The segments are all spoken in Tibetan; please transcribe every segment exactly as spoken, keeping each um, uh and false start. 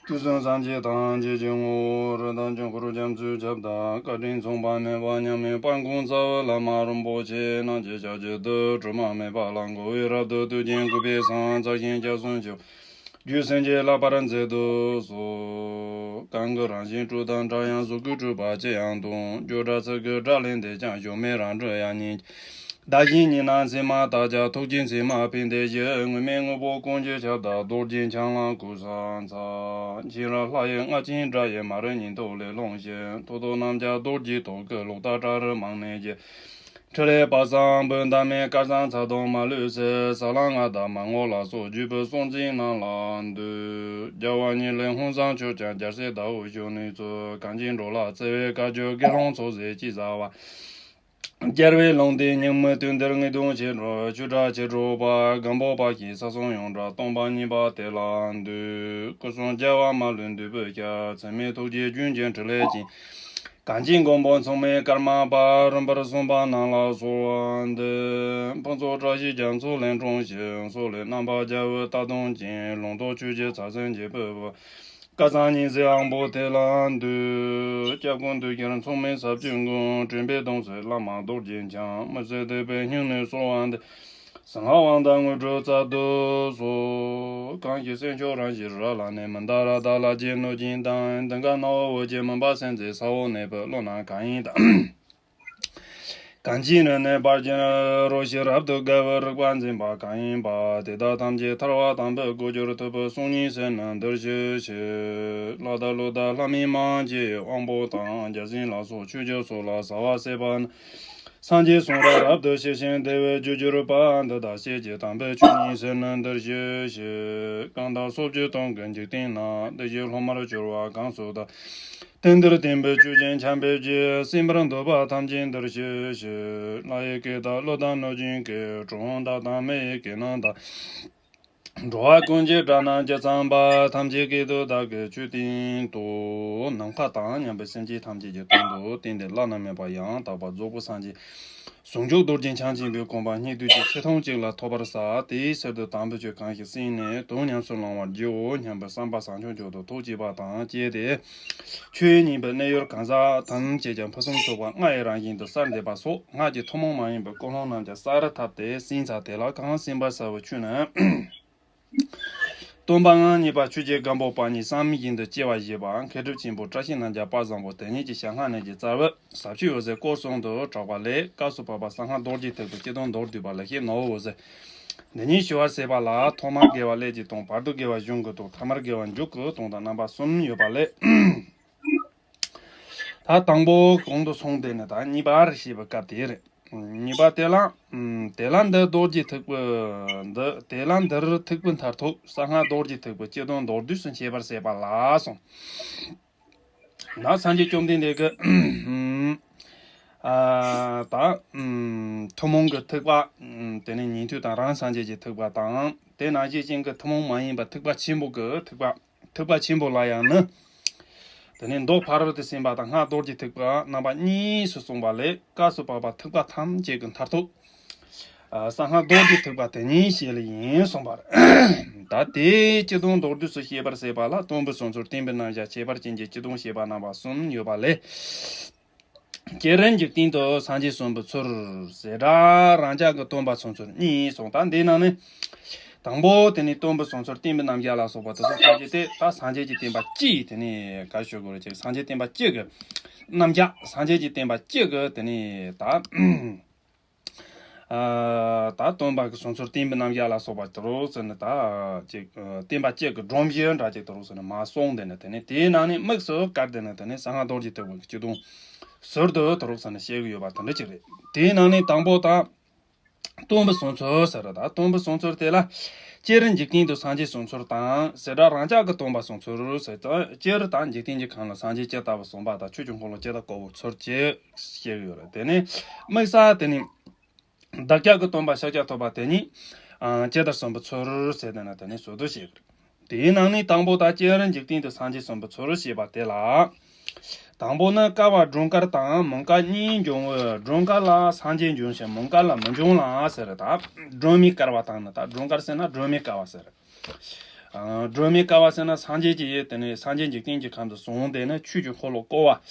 སྐུ་གསུམ་སངས་རྒྱས་ཐམས་ཅད་ཀྱི་ངོ་བོ་རིན་ཐང་ཆོས་འཁོར་རྒྱ་མཚོའི་ཁྱབ་བདག་བཀའ་དྲིན་མཚུངས་པ་མེད་པ་མཉམ་མེད་དཔལ་མགོན་རྩ་བའི་བླ་མ་རིན་པོ་ཆེ་རྣམས་ཀྱི་ཞབས་ཀྱི་རྡུལ་དྲི་མ་མེད་པ་ལ་མགོ་བོས་རབ་ཏུ་བཏུད་ཅིང་གུས་པས་བསང་། རྩ་བཞིན་སྐྱབས་སུ་མཆིའོ། རྒྱུད་སེམས་ཀྱི་བསླབ་པར་མཛད་དུ་གསོལ། གང་གི་རང་བཞིན་སྤྲོས་དང་འདྲ་ཡང་གཟུགས་སྐུ་སྤྲོས་པ་ཅི་ཡང་སྟོང་། བརྗོད་བྲལ་ཚིག་གི་སྒྲ་ལས་འདས་ཀྱང་། གཞོམ་མེད་རང་གྲོལ་དབྱིངས་ཉིད་ཀྱི། བདག་གཞན་གཉིས་ན་མཚན་མ་དག་ཀྱང་། ཐུགས་རྗེའི་མཚན་མ་ཕན་བདེ་ཞིང་། དངོས་མེད་དངོས་པོ་ཀུན་གྱི་ཁྱབ་བདག་རྡོ་རྗེ་འཆང་ལ་གུས་ཕྱག་འཚལ། མཁྱེན་རབ་ལྷ་ཡི་རྔ་ཆེན་སྒྲ་ཡིས། མ་རིག་ཉིད་དུ་ལས་རླུང་བཞིན། ཐོག་ཏུ་རྣམ་རྒྱལ་རྡོ་རྗེའི་ཐོག་གི། ལོག་ལྟ་བྲག་རི་རྨང་ནས་སྐྱེས། ཕྲིན་ལས་དཔག་བསམ་འབུམ་འདབ་མའི། སྐལ་བཟང་ཚ་གདུང་མ་ལུས་སེལ། ཟབ་ལམ་མངའ་བདག་མར་ངོ་ལ་སོགས། བརྒྱུད་པའི་སྲོག་འཛིན་རྣམས་ལ་འདུད། རྒྱལ་བ་ཉིད་ལས་ཧཱུྃ་ཟངས་མཆོག་ཀྱང་། རྒྱལ་སྲས་ཟླ་འོད་གཞོན་ནུའི་ཚུལ། གངས་ཅན་འགྲོ་ལ་བརྩེ་བའི་བཀའ་བརྒྱུད། དགེ་སློང་ཚོགས་ཟས་ཅི་ཟ་བར། རྒྱལ་བའི་ལུང་བསྟན་ཉིན་མོའི་དུས་འདིར། ངེས་དོན་ཆེར་འགྲོ་ཆོས་སྒྲ་ཆེར་སྒྲོག་པ། སྒམ་པོ་པ་ཞིག་ས་གསུམ་ཡོངས་གྲགས། སྟོང་པ་ཉིད་པ་དེ་ལ་འདུད། སྐུ་གསུམ་རྒྱལ་བ་མ་ལུས་འདུས་པའི་ཞབས། འཚེ་མེད་ཐུགས་རྗེའི་རྒྱུན་གྱིས་ཕྲིན་ལས་ཀྱིས། གངས་ཅན་མགོན་པོ་མཚུངས་མེད་ཀརྨ་པ། རིམ་པར་གསུངས་པ་རྣམས་ལ་གསོལ་བ་འདེབས། ཕུན་ཚོགས་བཀྲ་ཤིས་རྒྱ་མཚོ་ལས་འཁྲུངས་ཤིང་། སོག་ལེའི་རྣམ་པར་རྒྱལ་བའི་རྟ་གདོང་ཅན། ལུང་རྟོགས་ཆོས་ཀྱི་ཚ་ཟེར་འབྱེད་པའི་བུ། སྐལ་བཟང་ཉི་ཟེར་དབང་པོ་དེ་ལ་འདུད། སྐྱབས་ཀུན་འདུས་ཀྱང་མཚུངས་མེད་ཟབ་ཆོས་མགོན། དྲན་པས་སྟོང་གསལ་བླ་མ་རྡོ་རྗེ་འཆང་། མི་ཟད་དད་པའི་སྙིང་ནས་གསོལ་བ་འདེབས། གསང་སྔགས་དབང་དང་དངོས་གྲུབ་སྩལ་དུ་གསོལ། གང་ཞིག་སེམས་མཆོག་རང་ཞིར་ར་ལ་ནི། མི་འདའ་ར་དྭགས་ལ་རྗེ་གནོད་སྦྱིན་དང་། དུང་དཀར་སྣ་བོ་འོད་ཀྱི་མུན་པ་སེལ་མཛད། ས་འོག་གནས་པའི་ཀླུ་རྣམས་གང་ཡིན་དང་། གངས་ཅན་རི་ནས་འབར་གྱུར་རོ་ཞིག་རབ་ཏུ་དགའ་བའི་རིག་པ་འཛིན་པ་གང་ཡིན་པ། དེ་དག་ཐམས་ཅད་ཐར་པ་དམ་པའི་སྒོ་འགྱུར། ཐུབ་པའི་གསུང་སྙན་གསན་ནས་འདིར་གཤེགས་ཤིག་ལྷ་དང་ཀླུ་དང་ལྷ་མིན་མང་གི་དབང་པོ་དང་། བརྒྱ་བྱིན་ལ་སོགས་ཆོས་ཀྱི་ཚོགས་ལ་ཟ་བ་བསྲེས་པ་ན། སངས་རྒྱས་གསུང་རབ་རབ་ཏུ་ཤེས་ཤིང་བདེ་བའི་རྒྱུར་གྱུར་པ། འདི་དག་བཤད་ཀྱིས་དམ་པའི་ཆོས་ཉིད་གསན་ནས་འདིར་གཤེགས་ཤིག་གང་དག་སོ་བརྒྱད་སྟོང་གི་འཇིག་རྟེན་ན། བདེ་གཤེགས་སློབ་མར་གྱུར་པ་གང་སུ་དག་དེང་འདིར་བསྟན་པའི་ཆོས་ཀྱི་ཆར་འབེབས་ཀྱིས། གསན་པར་འདོད་པ་ཐམས་ཅད་འདིར་གཤེགས་ཤིག་ལྷ་ཡི་སྐད་དང་ཀླུ་དང་གནོད་སྦྱིན་སྐད། གྲུལ་བུམ་དག་དང་མི་ཡི་སྐད་རྣམས་དང་། འགྲོ་བ་ཀུན་གྱི་སྒྲ་རྣམས་ཇི་ཙམ་པ། ཐམས་ཅད་སྐད་དུ་བདག་གིས་ཆོས་བསྟན་ཏོ། ནམ་མཁའ་དང་མཉམ་པའི་སེམས་ཅན་ཐམས་ཅད་ཀྱི་དོན་དུ་བསྟན་ཏེ་བླ་ན་མེད་པ་ཡང་དག་པར་རྫོགས་པའི་སངས་རྒྱས། ཟུང་འཇུག་རྡོ་རྗེ་འཆང་ཆེན་པོའི་གོ་འཕང་སྙིགས་དུས་ཀྱི་ཚེ་ཐུང་གཅིག་ལ་ཐོབ་པར་བྱ། དེའི་ཕྱིར་དུ་དམ་པའི་ཆོས་གང་ཞིག་གསན་ནས་དོན་ཉམས་སུ་བླང་བར་བགྱིའོ་སྙམ་པའི་བསམ་པ་བཟང་ཕྱོགས་མཆོག་ཏུ་ཐུགས་བསྐྱེད་པ་དང་བཅས་ཏེ། ཆོས་ཉན་པའི་གནས་ཡུལ་གང་ཟག་ཐམས་ཅད་ཀྱང་ཕུན་སུམ་ཚོགས་པ་ལྔ་ཡི་རང་བཞིན་དུ་གསལ་འདེབས་པ་སོགས་སྔགས་ཀྱི་ཐུན་མོང་མ་ཡིན་པའི་ཀུན་སློང་རྣམས་ཀྱང་གསལ་རུ་བཏབ་སྟེ་གསན་ཚར། དེ་ལ་གང་གསན་པར་བྱ་བའི་ཆོས་ནི། སྟོན་པ་ངག་གཉིས་པ་ཆོས་རྗེ་སྒམ་པོ་པ་ཉིད་བསམ་ཡས་བཞིན་དུ་སྐྱེ་བ་བཞེས་པ། མཁས་གྲུབ་ཆེན་པོ་བཀྲ་ཤིས་རྣམ་རྒྱལ་དཔལ་བཟང་པོ་དེ་ཉིད་ཀྱི་ཞལ་སྔ་ནས་ཀྱི་རྩ་བའི་ཟབ་ཆོས་འོད་ཟེར་སྐོར་གསུམ་དུ་གྲགས་པ་ལས། སྐབས་སུ་བབ་པ་གསང་སྔགས་རྡོ་རྗེ་ཐེག་པའི་སྤྱི་དོན་མདོར་བསྡུས་པ་ལ་ཞེས་ནོར་བུ་འོད་ཟེར་འདི་ཉིད་ཞུ་བར་ཟད་པ་ལ། ཐོག་མར་དགེ་བ་ཀླད་ཀྱི་དོན། བར་དུ་དགེ་བ་གཞུང་གི་དོན། ཐ་མར་དགེ་བ་མཇུག་གི་དོན་དང་རྣམ་པ་གསུམ་ཡོད་པ་ལས། ད་དང་པོ་གོང་དུ་སོང་དེ་ནི་ད་གཉིས་པར་བཤད་པའི་སྐབས་དེ་རེད། གཉིས་པ་དེ་ལ། དེ་ལ་འདི་རྡོ་རྗེ་ཐེག་པ་འདི། དེ་ལ་འདིར་ཐེག་པའི་མཐར་ཐུག་གསང་སྔགས་རྡོ་རྗེ་ཐེག་པའི་སྤྱི་དོན་མདོར་བསྡུས་སུ་འཆད་པར་ཟད་པ་ལ་གསུངས། ན་སངས་རྒྱས་བཅོམ་ལྡན་འདས་ཀྱིས། ཨ། ད། ཐུན་མོང་གི་ཐེག་པ། དེ་ནས་ཉན་ཐོས་དང་རང་སངས་རྒྱས་ཀྱི་ཐེག་པ་དང་། དེ་ནང་བཞིན་ཅན་གྱི་ཐུན་མོང་མ་ཡིན་པ་ཐེག་པ་ཆེན་པོ་གི་ཐེག་པ། ཐེག་པ་ཆེན་པོ་ལ་ཡང་ནི། དེ་ནས་མདོ་ཕ་རོལ་ཏུ་ཕྱིན་པ་དང་སྔགས་རྡོ་རྗེ་ཐེག་པ་རྣམ་པ་གཉིས་སུ་གསུངས་པ་ལས། སྐབས་སུ་བབ་པ་ཐེག་པ་ཐམས་ཅད་ཀྱི་མཐར་ཐུག་ཨ། གསང་སྔགས་རྡོ་རྗེ་ཐེག་པ་དེ་ཉིད་བཤད་ལེ་ཡིན་གསུངས་པ་རེད། ད་དེའི་སྤྱི་དོན་མདོར་བསྡུས་སུ་བཤད་པར་ཟད་པ་ལ། སྟོན་པའི་གསུང་སྩོལ། བསྟན་པའི་རྣམ་གཞག་ཁྱད་པར་ཅན་གྱི་སྤྱི་དོན་བཤད་པ་རྣམ་པ་གསུམ་ཡོད་པ་ལས། སྤྱིར་འཇིག་རྟེན་དུ་སངས་རྒྱས་གསུངས་པའི་ཚུལ། ཞེ་དྲག་རང་ཅག་གི་སྟོན་པ་གསུངས་ཚུལ་གཉིས་སོང་། ད་འདིའི་ནང་ནས། དང་པོ་དེ་ནི་སྟོན་པའི་གསུངས་ཚུལ། བསྟན་པའི་རྣམ་གཞག་ལ་སོགས་པ་དེ་ཚོ་ཐམས་ཅད་དེ་ད་སངས་རྒྱས་ཀྱི་བསྟན་པ་སྤྱི་ཡི་དེ་ནི་ག་ཞུ་དགོས་རེད་ཅེས། སངས་རྒྱས་བསྟན་པ་སྤྱི་གི་རྣམ་གཞག་སངས་རྒྱས་ཀྱི་བསྟན་པ་སྤྱི་གི་དེ་ནི་ད། ཨ། ད་སྟོན་པ་གི་གསུང་ཚུལ། བསྟན་པའི་རྣམ་གཞག་ལ་སོགས་པ་དེ་རུ་ཟེར་ནས་ད་ཅིག་བསྟན་པ་སྤྱི་གི་སྒྲོམ་གཞི་འདྲ་ཅིག་དེ་རུ་ཟེར་ནས་མ་སོང་། དེ་ནས་དེ་ནས་དེའི་ནང་ནས་དམིགས་སུ་བཀར་དེ་ནས་དེ་ནས་གསང་སྔགས་རྡོ་རྗེ་ཐེག་པ་གི་སྤྱི་དོན་ཟུར་དུ་དེ་རུ་ཟེར་ནས་བཤད་གི་ཡོད་པ་དེ་འདྲ་ཅིག་རེད། དེའི་ནང་ནས་དང་པོ་ད་སྟོན་པའི་གསུང་ཚུལ་ཟེར་ར། ད་སྟོན་པའི་གསུང་ཚུལ་དེ་ལ། སྤྱིར་འཇིག་རྟེན་དུ་སངས་རྒྱས་གསུང་ཚུལ་དང་། ཞེ་དྲག་རང་ཅག་གི་སྟོན་པ་གསུང་ཚུལ་ཟེར། ད་སྤྱིར་ད་འཇིག་རྟེན་གྱི་ཁམས་ལ་སངས་རྒྱས་ཇི་ལྟ་བུ་གསུངས་པ་དང་ཆོས་ཀྱི་འཁོར་ལོ་ཇི་ལྟར་བསྐོར་བའི་ཚུལ་བཅས་བཤད་གི་ཡོད་རེད། དེ་ནས་དམིགས་བསལ་དེ་ནི། བདག་ཅག་གི་སྟོན་པ་ཤཱཀྱ་ཐུབ་པ་དེ་ཉིད། ཨ། ཇི་ལྟར་གསུངས་པའི་ཚུལ་ཟེར་དེ་ན་དེ་ནི་ཟུར་དུ་བཤད་གི་རེད། དེའི་ནང་ནས་དང་པོ་ད་སྤྱིར་འཇིག་རྟེན་དུ་སངས་རྒྱས་གསུངས་པའི་ཚུལ་ཞེས་པ་དེ་ལ། དང་པོ་ནི་བསྐལ་པ་སྒྲོན་དཀར་དང་མུན་དཀར་གཉིས་འབྱུང་བའི། སྒྲོན་དཀར་ལ་སངས་རྒྱས་འབྱུང་ཞིང་མུན་དཀར་ལ་མི་འབྱུང་ལ་ཟེར། ད་སྒྲོན་མེ་བསྐལ་པ་དང་ནི། ད་སྒྲོན་དཀར་ཟེར་ན་སྒྲོན་མེ་བསྐལ་པ་ཟེར། སྒྲོན་མེའི་ཀ་བ་ཟེར་ན་སངས་རྒྱས་ཀྱི་དེ་ནས་སངས་རྒྱས་འཇིག་རྟེན་གྱི་ཁམས་སུ་བྱོན་དེ་ནས་ཆོས་ཀྱི་འཁོར་ལོ་བསྐོར་བ།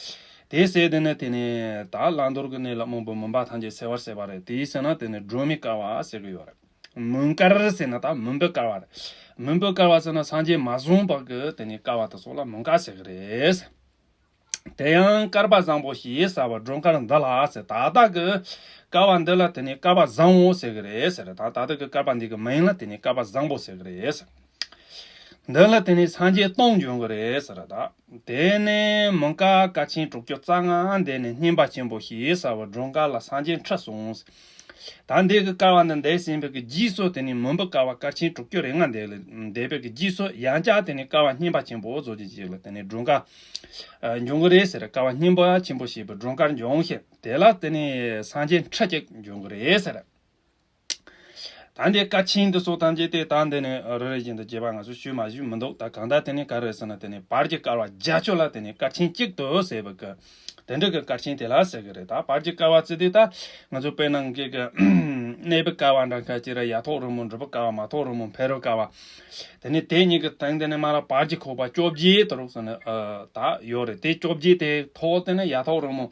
དེ་ཟེར་དེ་ནས་དེ་ནས་ད་བླང་དོར་གྱི་གནས་ལ་རྨོངས་པའི་མུན་པ་ཐམས་ཅད་སེལ་བར་བྱེད་པ་རེད། དེའི་ཟེར་ན་དེ་ནས་སྒྲོན་མེའི་ཀ་བ་ཟེར་གྱི་ཡོད་རེད། མུན་དཀར་ཟེར་ན་ད་མུན་པའི་ཀ་བ་རེད། མུན་པའི་ཀ་བ་ཟེར་ན་སངས་རྒྱས་མ་བྱོན་བར་གྱི་དེ་ནས་ཀ་བ་དེ་ཚོ་ལ་མུན་དཀར་ཟེར་གྱི་རེད། དེ་ཡང་བསྐལ་པ་བཟང་པོ་ཞེས་བྱ་བའི་སྒྲོན་དཀར་འདི་ལ་ཟེར། ད་ལྟ་གི་བསྐལ་པ་འདི་ལ་དེ་ནས་བསྐལ་པ་བཟང་པོ་ཟེར་གི་རེད་ཟེར། ད་ད་ལྟ་གི་བསྐལ་པ་འདི་གི་མིང་ལ་དེ་ནས་བསྐལ་པ་བཟང་པོ་ཟེར་གི་རེད་ཟེར། འདི་ལ་དེ་ནས་སངས་རྒྱས་སྟོང་འབྱོན་གི་རེད་ཟེར། ད་དེ་ནས་མུན་དཀར་སྐར་ཆེན་དྲུག་ཅུ་རྩ་ལྔ་འདི་ནས་སྙིམ་པ་ཆེན་པོ་ཞེས་བྱ་བའི་སྒྲོན་དཀར་ལ་སངས་རྒྱས་ཁྲི་གསུངས་ཟེར། ད་འདི་གི་བསྐལ་པ་འདི་འདས་ཟིན་པའི་གི་རྗེས་སུ་དེ་ནས་མུན་པའི་བསྐལ་པ་སྐར་ཆེན་དྲུག་ཅུ་རེ་ལྔ་འདས་ལ་འདས་པའི་གི་རྗེས་སུ་ཡང་བསྐྱར་དེ་ནས་བསྐལ་པ་སྙིམ་པ་ཆེན་པོ་ཟེར་གྱི་ཅིག་ལ་དེ་ནས་སྒྲོན་དཀར་འབྱུང་གི་རེད་ཟེར། བསྐལ་པ་སྙིམ་པ་ཆེན་པོ་ཞེས་པའི་སྒྲོན་དཀར་འབྱུང་ཞིང་དེ་ལ་དེ་ནས་སངས་རྒྱས་ཁྲི་གཅིག་འབྱུང་གི་རེད་ཟེར། ད་འདི་སྐར་ཆེན་འདི་ཚོ་ཐམས་ཅད་དེ་ད་འདི་ནས་རེ་རེ་བཞིན་དུ་རྒྱས་པ་ང་ཚོས་ཞུས་མ་ཞུས་མི་འདུག་ད་གང་ལྟར་དེ་ནས་ག་རེ་ཟེར་ན་དེ་ནས་བར་གྱི་བསྐལ་པ་བརྒྱད་ཅུ་ལ་དེ་ནས་སྐར་ཆེན་གཅིག་ཏུ་ཟེར་བའི་གི་དེ་འདྲ་གི་སྐར་ཆེན་དེ་ལ་ཟེར་གི་རེད། ད་བར་གྱི་བསྐལ་པ་ཟེར་དུས་ད་ང་ཚོ་དཔེར་ན་གི་གི་གནས་པའི་བསྐལ་པ་འདྲ་ཁ་ཅིག་ར་ཡ་ཐོག་རིང་མོ་འབྲི་བའི་བསྐལ་པ་མ་ཐོག་རིང་མོ་འཕེལ་བའི་བསྐལ་པ། དེ་ནས་དེ་གཉིས་ཀྱི་སྟེང་དེ་ནས་མ་ལ་བར་གྱི་ཁོག་པ་བཅོ་བརྒྱད་དུ་རུག་ཟེར་ནས་ད་ཡོད་རེད། དེ་བཅོ་བརྒྱད་དེ་ཐོག་དེ་ནས་ཡ་ཐོག་རིང་མོ་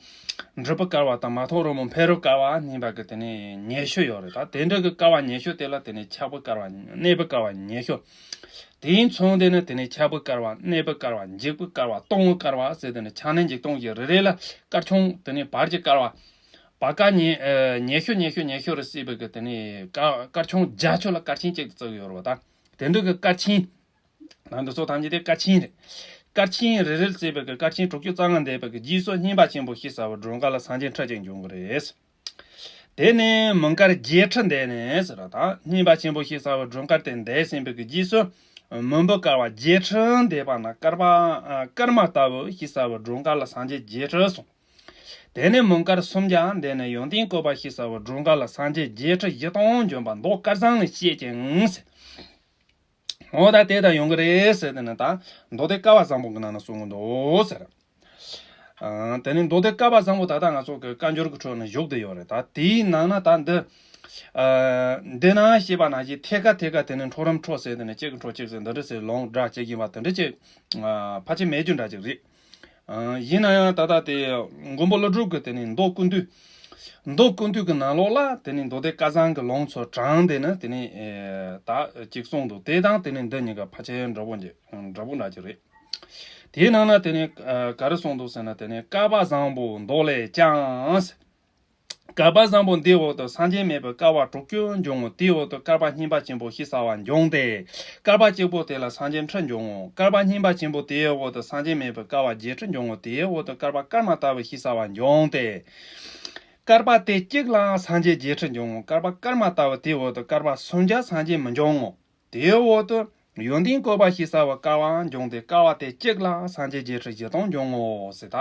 འབྲི་བའི་བསྐལ་པ་དང་མ་ཐོག་རིང་མོ་འཕེལ་བའི་བསྐལ་པ་གཉིས་པ་གི་དེ་ནས་ཉི་ཤུ་ཡོད་རེད། ད་དེ་འདྲ་གི་བསྐལ་པ་ཉི་ཤུ་དེ་ལ་དེ་ནས་འཆར་བའི་བསྐལ་པ་གནས་པའི་བསྐལ་པ་ཉི་ཤུ། དེའི་མཚུངས་དེ་ནས་དེ་ནས་འཆར་བའི་བསྐལ་པ་གནས་པའི་བསྐལ་པ་འཇིག་པའི་བསྐལ་པ་སྟོང་པའི་བསྐལ་པ་ཟེར་དེ་ནས་ཆ་གནས་འཇིག་སྟོང་བཞི་རེ་རེ་ལ་སྐར་ཆུང་དེ་ནས་བར་གྱི་བསྐལ་པ་བར་སྐར་ཉི་ཉི་ཤུ་ཉི་ཤུ་ཉི་ཤུ་རེ་བརྩིས་པའི་གི་དེ་ནས་བསྐལ་བསྐར་ཆུང་བརྒྱད་ཅུ་ལ་སྐར་ཆེན་གཅིག་ཏུ་བརྩི་གི་ཡོད་རེད་བ། ད་དེ་འདྲ་གི་སྐར་ཆེན། ད་འདི་ཚོ་ཐམས་ཅད་དེ་སྐར་ཆེན་རེད། སྐར་ཆེན་རེ་རེ་བརྩིས་པའི་གི་སྐར་ཆེན་དྲུག་ཅུ་རྩ་ལྔ་འདས་པའི་གི་རྗེས་སུ་སྙིམ་པ་ཆེན་པོ་ཞེས་བྱ་བའི་སྒྲོན་དཀར་ལ་སངས་རྒྱས་ཁྲི་གཅིག་འབྱུང་གི་རེད། དེ་ནས་མུན་དཀར་བརྒྱད་ཁྲི་འདས་ནས་ཟེར་བ་དང་སྙིམ་པ་ཆེན་པོ་ཞེས་བྱ་བའི་སྒྲོན་དཀར་དེ་འདས་ཟིན་པའི་གི་རྗེས་སུ་མུན་པའི་བསྐལ་པ་བརྒྱད་ཁྲི་འདས་པ་ན་བསྐལ་པ་ཨ་སྐར་མ་ལྟ་བུ་ཞེས་བྱ་བའི་སྒྲོན་དཀར་ལ་སངས་རྒྱས་བརྒྱད་ཁྲི་གསུངས། དེ་ནས་མུན་དཀར་སུམ་བརྒྱ་འདས་ནས་ཡོན་ཏན་བཀོད་པ་ཞེས་བྱ་བའི་སྒྲོན་དཀར་ལ་སངས་རྒྱས་བརྒྱད་ཁྲི་བཞི་སྟོང་འབྱོན་པ་མདོ་སྐལ་བཟང་ལས་བཤད་ཅིང་ཟེར། འོ་ད་དེ་ལྟར་ཡོང་གི་རེད་ཟེར་དེ་ནི་ད་མདོ་སྡེ་བསྐལ་པ་བཟང་པོ་གི་ནང་ན་གསུང་གི་འདུག་ཟེར། ཨ་དེ་ནི་མདོ་སྡེ་བསྐལ་པ་བཟང་པོ་ད་ལྟ་ང་ཚོ་གི་བཀའ་འགྱུར་གི་ཁྲོད་ནས་བཞུགས་བསྡད་ཡོད་རེད། ད་དེའི་ནང་ན་ད་འདི་ཨ་འདི་ན་ཞེས་པ་ནང་བཞིན་ཐད་ཀ་ཐད་ཀ་དེ་ནི་འཕྲོ་རིམ་འཕྲོ་ཟེར་དེ་ནི་གཅིག་གི་འཕྲོ་གཅིག་ཟེར་འདི་འདྲ་ཟེར་ལུང་འདྲ་བྱེད་ཀྱིན་པ་དེ་འདྲ་ཅིག་ཨ་ཕལ་ཆེར་མེད་རྒྱུ་འདྲ་ཅིག་རེད། ཨ་ཡིན་ན་ཡང་ད་ལྟ་དེ་མགོན་པོ་ཀླུ་སྒྲུབ་ཀྱི་དེ་ནི་མདོ་ཀུན་བཏུས། མདོ་ཀུན་བཏུས་ཀྱི་ནང་ལོགས་ལ་དེ་ནི་མདོ་སྡེ་བསྐལ་བཟང་གི་ལུང་ཚོ་དྲངས་ཏེ་ནི་དེ་ནི་ཨེ་ད་ཅིག་གསུངས་འདུག་དེ་དང་དེ་ནི་འདི་གཉིས་ཀ་ཕལ་ཆེར་འདྲ་པོ་འདྲ་འདྲ་པོ་འདྲ་ཅིག་རེད། དེའི་ནང་ན་དེ་ནི་ཨ་ག་རེ་གསུངས་འདུག་ཟེར་ན་དེ་ནི་བསྐལ་པ་བཟང་པོ་མདོ་ལས་ཀྱང་། བསྐལ་པ་བཟང་པོ་འདིའི་འོག་ཏུ་སངས་རྒྱས་མེད་པའི་བསྐལ་པ་དྲུག་ཅུ་འབྱུང་ངོ་། དེའི་འོག་ཏུ་བསྐལ་པ་སྙིམ་པ་ཆེན་པོ་ཞེས་བྱ་བ་འབྱུང་སྟེ། བསྐལ་པ་གཅིག་པོ་དེ་ལ་སངས་རྒྱས་ཁྲི་འབྱུང་ངོ་། བསྐལ་པ་སྙིམ་པ་ཆེན་པོ་དེའི་འོག་ཏུ་སངས་རྒྱས་མེད་པའི་བསྐལ་པ་བརྒྱད་ཁྲི་འབྱུང་ངོ་། དེའི་འོག་ཏུ་བསྐལ་པ་སྐར་མ་ལྟ་བུ་ཞེས་བྱ་བ་འབྱུང་སྟེ། བསྐལ་པ་དེ་གཅིག་ལ་སངས་རྒྱས་བརྒྱད་ཁྲི་འབྱུང་ངོ་། བསྐལ་པ་སྐར་མ་ལྟ་བུ་དེའི་འོག་ཏུ་བསྐལ་པ་སུམ་བརྒྱ་སངས་རྒྱས་མི་འབྱུང་ངོ་། དེའི་འོག་ཏུ་ཡོན་ཏན་བཀོད་པ་ཞེས་བྱ་བའི་བསྐལ་པའང་འབྱུང་སྟེ། བསྐལ་པ་དེ་གཅིག་ལ་སངས་རྒྱས་བརྒྱད་ཁྲི་བཞི་སྟོང་འབྱུང་ངོ་ཟེར། ད་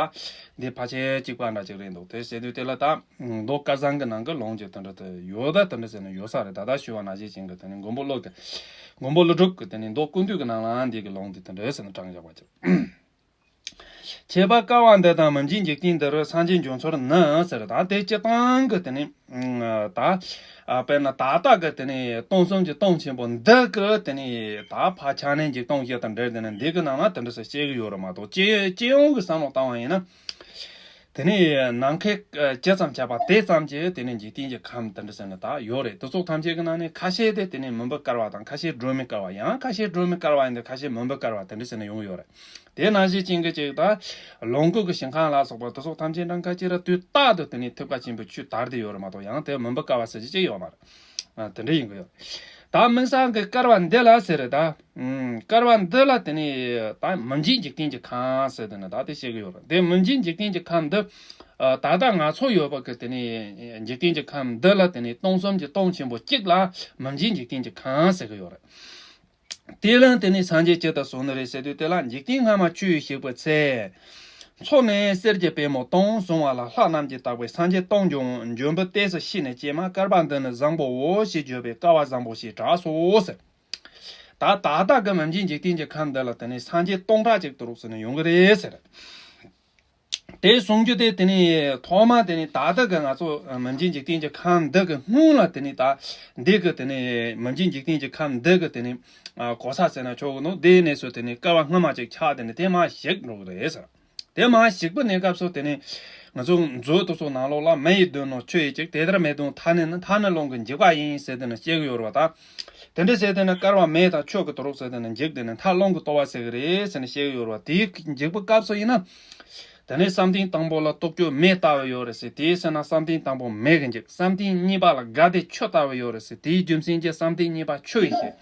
འདི་ཕལ་ཆེར་གཅིག་པ་འདྲ་ཅིག་རེད་འདུག་དེ་ཟེར་དུས་དེ་ལ་ད་མདོ་སྐལ་བཟང་གི་ནང་གི་ལུང་གི་དེ་འདྲ་དེ་ཡོད་ད་དེ་འདྲ་ཟེར་ན་ཡོད་ས་རེད། ད་ལྟ་ཞུ་བ་ནང་བཞིན་ཅན་གི་དེ་ནི་མགོན་པོ་ཀླུ་གི་མགོན་པོ་ཀླུ་སྒྲུབ་ཀྱི་དེ་ནི་མདོ་ཀུན་བཏུས་ཀྱི་ནང་ལའང་འདི་གི་ལུང་འདི་དེ་འདྲ་ཟེར་ན་དྲངས་བཞག་པ་ཅིག་ཁྱད་པར་བསྐལ་པ་འདི་དང་མི་མཇེད་འཇིག་རྟེན་འདི་རུ་སངས་རྒྱས་འབྱུང་ཚུལ་ནི་ཟེར། ད་དེ་སྤྱིར་བཏང་གི་དེ་ནི་ད་དཔེར་ན་ད་ལྟ་གི་དེ་ནི་སྟོང་གསུམ་གྱི་སྟོང་ཆེན་པོ་འདི་གི་དེ་ནི་ད་ཕར་ཆ་གནས་འཇིག་སྟོང་བཞི་དང་འབྲེལ་དེ་ནི་འདི་གི་ནང་ན་དེ་འདྲ་ཟེར་བཤད་གི་ཡོད་རེད་མ་གཏོགས། སྤྱི་སྤྱི་ཡོངས་ཀྱི་བསམ་བློ་བཏང་བ་ཡིན་ན། དེ་ནས་ནམ་མཁའི་ཇི་ཙམ་ཁྱབ་པ་དེ་ཙམ་གྱིས་དེ་ནས་འཇིག་རྟེན་གྱི་ཁམས་དེ་འདྲ་ཟེར་ནས་ད་ཡོད་རེད། དེ་ཚོ་ཐམས་ཅད་ཀྱི་ནང་ནས་ཁ་ཤས་དེ་དེ་ནས་མུན་པའི་བསྐལ་པ་དང་། ཁ་ཤས་སྒྲོན་མེའི་བསྐལ་པ། ཡང་ཁ་ཤས་སྒྲོན་མེའི་བསྐལ་པ་ཡིན་ཏེ། ཁ་ཤས་མུན་པའི་བསྐལ་པ་དེ་འདྲ་ཟེར་ནས་ཡོང་གི་ཡོད་རེད། དེ་ནང་བཞིན་ཅན་གྱི་ཅིག་ད་ལོངས་སྐུ་གི་ཞིང་ཁམས་ལ་སོགས་པ་དེ་ཚོ་ཐམས་ཅད་ནང་ཁ་ཅིག་ར་དུས་རྟག་ཏུ་དེ་ནས་ཐེབས་ཀ་ཆེན་པོའི་ཆོས་དར་བསྡད་ཡོད་རེད་མ་གཏོགས། ཡང་དེ་མུན་པའི་བསྐལ་པ་ཟེར་གྱི་ཅིག་ཡོད་མ་རེད། ཨ་དེ་འདྲ་ཡིན་གྱི་ཡོད། ད་མིང་སང་གི་བསྐལ་པ་འདི་ལ་ཟེར་རེད་ད། ཨུམ། བསྐལ་པ་འདི་ལ་དེ་ནི་ད་མི་མཇེད་འཇིག་རྟེན་གྱི་ཁམས་ཟེར་དེ་ནི་ད་དེ་བཤད་གི་ཡོད་རེད། དེ་མི་མཇེད་འཇིག་རྟེན་གྱི་ཁམས་འདི་ཨ་ད་ལྟ་ང་ཚོ་ཡོད་པ་གི་དེ་ནི་འཇིག་རྟེན་གྱི་ཁམས་འདི་ལ་དེ་ནི་སྟོང་གསུམ་གྱི་སྟོང་ཆེན་པོ་གཅིག་ལ་མི་མཇེད་འཇིག་རྟེན་གྱི་ཁམས་ཟེར་གི་ཡོད་རེད། དེ་ལ་དེ་ནི་སངས་རྒྱས་ཇི་ལྟར་བྱུང་ནི་རེད་ཟེར་དུས། དེ་ལ་འཇིག་རྟེན་སྔ་མ་ཆུ་ཡིས་གཤེགས་པའི་ཚེ། མཚོ་ནས་གསེར་གྱི་པད་མོ་དྭངས་བྱུང་བ་ལ་ལྷ་རྣམས་ཀྱིས་བཏགས་པའི་སངས་རྒྱས་སྟོང་འབྱུང་ངོ་། འབྱོན་པའི་ལྟས་སུ་ཤེས་ནས་ཀྱེ་མ། བསྐལ་པ་འདི་ནི་བཟང་པོའོ་ཞེས་བརྗོད་པས་བསྐལ་པ་བཟང་པོ་ཞེས་གྲགས་སོ་ཟེར། ད་ད་ལྟ་གི་མི་མཇེད་འཇིག་རྟེན་གྱི་ཁམས་འདི་ལ་དེ་ནི་སངས་རྒྱས་སྟོང་ཕྲག་གཅིག་ཏུ་རུག་ཟེར་ནས་ཡོང་གི་རེད་ཟེར། དེ་གསུང་རྒྱུ་དེ་དེ་ནི་ཐོག་མ་དེ་ནི་ད་ལྟ་གི་ང་ཚོ་མི་མཇེད་འཇིག་རྟེན་གྱི་ཁམས་འདི་གི་སྔོན་ལ་དེ་ནི་ད་འདི་གི་དེ་ནི་མི་མཇེད་འཇིག་རྟེན་གྱི་ཁམས་འདི་གི་དེ་ནི་གོ་ས་ཟེར་ན་ཆོག་གི་འདུག་དེའི་གནས་སུ་དེ་ནི་བསྐལ་པ་སྔ་མ་ཅིག་ཆགས་དེ་ནི་དེ་མར་ཞིག་འགྲོ་གི་རེད་ཟེར། དེ་མར་ཞིག་པའི་གནས་སྐབས་སུ་དེ་ནི་ང་ཚོ་མཛོད་དེ་ཚོ་ནང་ལོགས་ལ་མེ་ཡིས་གདུང་ནོ་ཆུ་ཡིས་འཇིག་དེ་ལྟར་མེ་གདུང་ཐ་ནི་ནི་ཐ་ནི་རླུང་གིས་འཇིག་པ་ཡིན་ཟེར་དེ་ནི་བཤད་གི་ཡོད་རེད་པ། ད་དེ་འདྲ་ཟེར་དེ་ནི་བསྐལ་པ་མེ་དང་ཆུ་གི་དུ་རུག་ཟེར་དེ་ནི་འཇིག་དེ་ནི་ཐ་རླུང་གིས་གཏོར་བ་ཟེར་གི་རེད་ཟེར་ནས་བཤད་གི་ཡོད་རེད་པ། དེའི་འཇིག་པའི་སྐབས་སུ་ཡིན་ན། དེ་ནས་བསམ་གཏན་དང་པོ་ལ་རྟོགས་བརྗོད་མེ་ལྟ་བུ་ཡོད་རེད་ཟེར། དེའི་ཚེ་ན་བསམ་གཏན་དང་པོ་མེ་གི་འཇིག་བསམ་གཏན་གཉིས་པ་ལ་དགའ་བདེ་ཆུ་ལྟ་བུ་ཡོད་རེད་ཟེར། དེའི་རྒྱུ་མཚན་གྱིས་བསམ་གཏན་གཉིས་པ་ཆུ་ཡིས་ཤེས།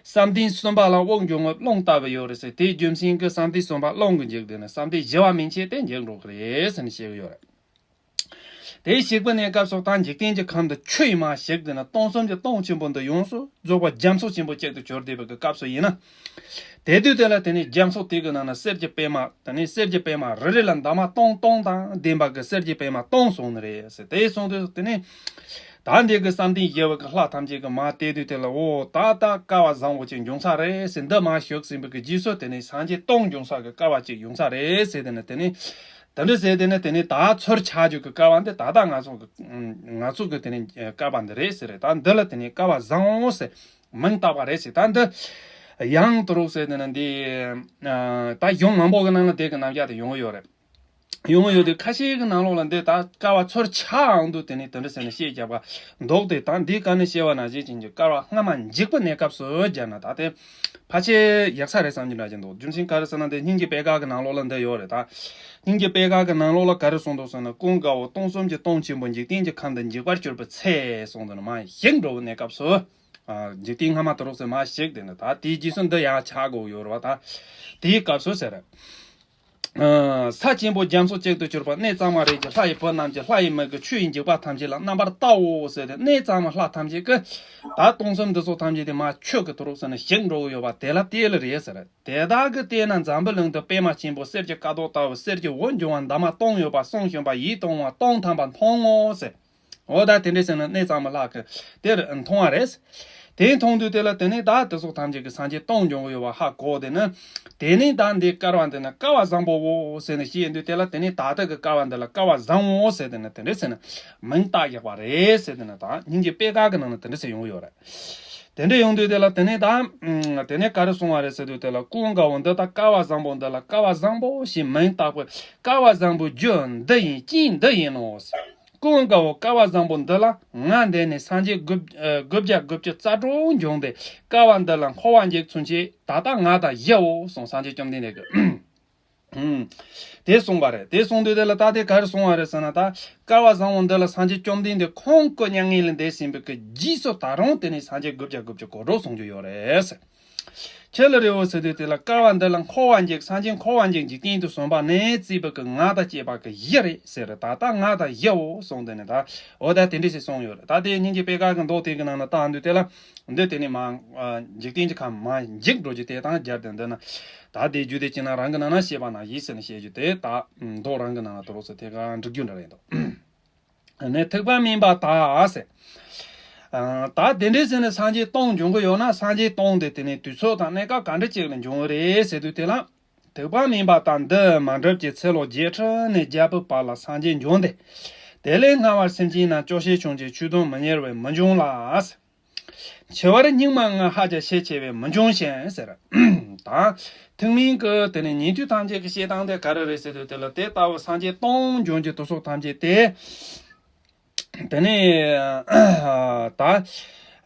བསམ་གཏན་གསུམ་པ་ལ་དབུགས་འབྱུང་བ་རླུང་ལྟ་བུ་ཡོད་རེད་ཟེར། དེའི་རྒྱུ་མཚན་གྱིས་བསམ་གཏན་གསུམ་པ་རླུང་གི་འཇིག་དེ་ནས་བསམ་གཏན་བཞི་པ་མན་ཆད་དེ་འཇིག་འགྲོ་གི་རེད་ཟེར་ནས་བཤད་གི་ཡོད་རེད། དེ་ཞིག་པའི་གནས་སྐབས་སུ་ད་འཇིག་རྟེན་གྱི་ཁམས་འདི་ཆུ་ཡིས་མར་ཞིག་དེ་ནས་སྟོང་གསུམ་གྱི་སྟོང་ཆེན་པོ་འདི་ཡོངས་སུ་རྫོགས་པ་རྒྱ་མཚོ་ཆེན་པོ་གཅིག་ཏུ་གྱུར་བསྡད་པའི་གི་སྐབས་སུ་ཡིན་ན། དེ་དུས་དེ་ལ་དེ་ནས་རྒྱ་མཚོ་དེ་གི་ནང་ན་གསེར་གྱི་པད་མ་དེ་ནས་གསེར་གྱི་པད་མ་རེ་རེ་ལ་འདབ་མ་སྟོང་སྟོང་དང་ལྡན་པ་གི་གསེར་གྱི་པད་མ་སྟོང་གསུངས་ནི་རེད་ཟེར། དེ་གསུངས་དུས་དེ་ནས་ད་འདི་གི་བསམ་གཏན་བཞི་པ་གི་ལྷ་ཐམས་ཅད་ཀྱིས་མར་བལྟས་དུས་དེ་ལ་འོ་ད་ལྟ་སྐལ་བ་བཟང་པོ་ཅིག་འབྱུང་ས་རེད་ཟེར། འདི་མར་ཞིག་ཟིན་པའི་གི་རྗེས་སུ་དེ་ནས་སངས་རྒྱས་སྟོང་འབྱུང་ས་གི་སྐལ་བ་ཅིག་ཡོང་ས་རེད་ཟེར། དེ་ནས་དེ་ནས་དེ་འདྲ་ཟེར། དེ་ནས་དེ་ནས་ད་ཚུར་ཆགས་རྒྱུ་གི་སྐལ་བ་འདི་ད་ལྟ་ང་ཚོ་གི་ང་ཚོ་གི་དེ་ནས་སྐལ་བ་འདི་རེད་ཟེར། ད་འདི་ལ་དེ་ནས་སྐལ་བ་བཟང་བོ་ཟེར་མིང་བཏགས་པ་རེད་ཟེར། ད་འདི་ཡང་དུ་རུག་ཟེར། དེ་ནས་འདི་ད་གཞུང་མང་པོ་གི་ནང་ལ་དེ་གི་རྣམ་གཞག་དེ་ཡོང་གི་ཡོད་རེད། ཡོང་གི་ཡོད་དུས་ཁ་ཤས་ཀྱི་ནང་ལོགས་ལ་འདི་ད་སྐལ་བ་ཚུར་ཆགས་འོང་དུས་དེ་ནས་དེ་འདྲ་ཟེར་ནས་བཤད་རྒྱབ་པ་འདུག་སྟེ། ད་འདི་ག་ནས་བཤད་པ་ན་ཞེས་བྱས་ཀྱི་སྐལ་བ་སྔ་མ་འཇིག་པའི་གནས་སྐབས་སུ་སྦྱར་ན་ད་དེ་ཕལ་ཆེར་ཡག་ས་རེད་བསམ་གྱི་འདྲ་ཅིག་འདུག་རྒྱུ་མཚན་ག་རེ་ཟེར་ན་དེ་སྙིང་རྗེ་པད་དཀར་གྱི་ནང་ལོགས་ལ་འདི་ཡོད་རེད། ད་སྙིང་རྗེ་པད་དཀར་གྱི་ནང་ལོགས་ལ་ག་རེ་གསུངས་འདུག་ཟེར་ན། ཀུན་དགའ་བོ་སྟོང་གསུམ་གྱི་སྟོང་ཆེན་པོ་འཇིག་རྟེན་གྱི་ཁམས་འདི་འཇིག་པར་གྱུར་པའི་ཚེ་གསུངས་འདུག་ན་མ་ཞིག་འགྲོ་བའི་གནས་སྐབས་སུ། འཇིག་རྟེན་སྔ་མ་དུ་རུག་ཟེར་མ་ཞིག་དེ་ནས་ད་དེའི་རྗེས་སུ་འདི་ཡང་ཆགས་དགོས་ཡོད་རེད་བ། ད་དེའི་སྐབས་སུ་ཟེར། ས་ཆེན་པོ་རྒྱ་མཚོ་གཅིག་ཏུ་གྱུར་པ་གནས་གཙང་མ་རིགས་ཀྱི་ལྷ་ཡི་བུ་རྣམས་ཀྱིས་ལྷ་ཡི་མིག་གིས་ཆུ་ཡི་འཇིགས་པ་ཐམས་ཅད་ལ་རྣམ་པར་བལྟའོ་ཟེར་ཏེ། གནས་གཙང་མ་ལྷ་ཐམས་ཅད་ཀྱིས་ད་སྟོང་གསུམ་འདི་ཚོ་ཐམས་ཅད་དེ་མར་ཆུ་གི་དུ་རུག་ཟེར་ནས་ཞིག་འགྲོ་གི་ཡོད་པ་དེ་ལ་བལྟས་ལ་རེད་ཟེར། དེ་དག་གིས་བལྟས་ན་འཛམ་བུ་གླིང་དུ་པད་མ་ཆེན་པོ་གསེར་གྱི་ཀ་དོག་ལྟ་བུ་གསེར་གྱི་འོད་འབྱུང་བ་འདབ་མ་སྟོང་ཡོད་པ་གསུངས་བཞིན་པ་ཡིད་དུ་འོང་བ་སྟོང་ཐམ་པ་མཐོང་ངོ་ཟེར། འོ་ད་དེ་འདྲ་ཟེར་ན་གནས་གཙང་མ་ལྷ་གིས་དེར་མཐོང་བ་རེད། དེ་མཐོང་དུས་དེ་ལ་དེ་ནས་ད་དེ་སོགས་ཐམས་ཅད་ཀྱི་སངས་རྒྱས་སྟོང་འབྱུང་གི་ཡོད་པ་ཧ་གོ། དེ་ནས་དེ་ནས་ད་འདི་སྐལ་བ་འདི་ན་སྐལ་བ་བཟང་པོའོ་ཟེར་ནས་བཤད་དུས་དེ་ལ་དེ་ནས་ད་ལྟ་གི་སྐལ་བ་འདི་ལ་སྐལ་བ་བཟང་བོ་ཟེར་དེ་ནས་དེ་འདྲ་ཟེར་ན་མིང་བཏགས་ཡག་པ་རེད་ཟེར། དེ་ནས་ད་སྙིང་རྗེ་པད་དཀར་གྱི་ནང་ན་དེ་འདྲ་ཟེར་ཡོང་གི་ཡོད་རེད། དེ་འདྲ་ཡོང་དུས་དེ་ལ་དེ་ནས་ད་དེ་ནས་ག་རེ་གསུང་བ་རེད་ཟེར་དུས་དེ་ལ་ཀུན་དགའ་བོ་འདི་ད་སྐལ་བ་བཟང་པོ་འདི་ལ་སྐལ་བ་བཟང་པོ་ཞེས་མིང་བཏགས་པའི་སྐལ་བ་བཟང་པོའི་རྒྱུ་འདི་ཡིན་རྐྱེན་འདི་ཡིན་ནོ། ཀུན་དགའ་བོ་སྐལ་བ་བཟང་པོ་འདི་ལ་ང་འདི་ནས་སངས་རྒྱས་དགུ་ཨ་དགུ་བརྒྱ་དགུ་བཅུ་རྩ་དྲུག་འབྱུང་སྟེ་སྐལ་བ་འདི་ལ་འཁོར་བ་འཇིག་ཚུན་ཆད་ད་ལྟ་ང་དང་བཞིའོ་གསུངས། སངས་རྒྱས་བཅོམ་ལྡན་འདས་ཀྱིས་ཨུམ། དེ་གསུངས་པ་རེད། དེ་གསུངས་དུས་དེ་ལ་ད་དེ་ག་རེ་གསུངས་པ་རེད་ཟེར་ན། ད་སྐལ་བ་བཟང་པོ་འདི་ལ་སངས་རྒྱས་བཅོམ་ལྡན་འདས་ཁོང་སྐུ་མྱ་ངན་ལས་འདས་ཟིན་པའི་གི་རྗེས་སུ་ད་རུང་དེ་ནས་སངས་རྒྱས་དགུ་བརྒྱ་དགུ་བཅུ་གོ་དྲུག་གསུང་རྒྱུ་ཡོད་རེད། ཁྱེད་ལ་རེ་བོ་ཟེར་དུས་དེ་ལ་སྐལ་བ་འདི་ལ་འཁོར་བ་འཇིག་སངས་རྒྱས་འཁོར་བ་འཇིག་འཇིག་རྟེན་དུ་བྱོན་པ་ནས་བརྩིས་པའི་གི་ང་དང་བཅས་པ་གི་བཞི་རེད་ཟེར། ད་ལྟ་ང་དང་བཞིའོ་གསུངས་དེ་ནས་ད་འོ་ད་དེ་འདྲ་ཞིག་གསུངས་ཡོད་རེད། ད་དེ་སྙིང་རྗེ་པད་དཀར་གྱི་མདོ་དེ་གི་ནང་ན་ད་འདུག་དེ་ལ་འདི་དེ་ནས་མ་འཇིག་རྟེན་གྱི་ཁམས་མ་འཇིག་འགྲོ་རྒྱུ་དེ་དང་སྦྱར་ཏེ་འདི་ན་ད་དེ་རྒྱུ་དེ་ཅི་ན་རང་གི་ནང་ན་བཤད་པ་ན་ཡིད་ཟེར་ནས་བཤད་རྒྱུ་དེ་ད་མདོ་རང་གི་ནང་ན་དུ་རོགས་ཟེར་དེ་ག་འགྲིག་རྒྱུ་འདྲ་རེད་འདུག་ནས་ཐེག་པ་དམན་པ་དག་ཟེར། ཨ། ད་དེ་འདྲའི་ཟེར་ནས་སངས་རྒྱས་སྟོང་འབྱུང་གི་ཡོད་ན་སངས་རྒྱས་སྟོང་དེ་དེ་ནས་དུས་ཚོད་དང་གནས་སྐབས་ག་འདྲ་ཅིག་ལ་འབྱུང་གི་རེད་ཟེར་དུས་དེ་ལ། ཐེག་པ་དམན་པ་དག་འདི་མ་འགྲུབ་ཀྱི་ཚེ་ལོ་བརྒྱད་ཁྲི་ནས་བརྒྱ་པོའི་བར་ལ་སངས་རྒྱས་འབྱུང་སྟེ། དེ་ལས་སྔ་བར་སེམས་ཅན་རྣམས་སྐྱོ་ཤས་ཆུང་ཅིང་ཆོས་དུང་མི་གཉེར་བས་མི་འབྱུང་ལ། འཆི་བར་སྙིགས་མ་ལྔ་ཧ་ཅང་ཤས་ཆེ་བས་མི་འབྱུང་ཞིང་ཟེར། ད་ཐེག་དམན་གྱི་དེ་ནས་ཉན་ཐོས་ཐམས་ཅད་ཀྱི་བཤད་སྟངས་དེ་ག་རེ་རེད་ཟེར་དུས་དེ་ལ་དེ་ལྟ་བུ་སངས་རྒྱས་སྟོང་འབྱུང་གི་དུ་སོགས་ཐམས་ཅད་དེ། དེ་ནས་ད་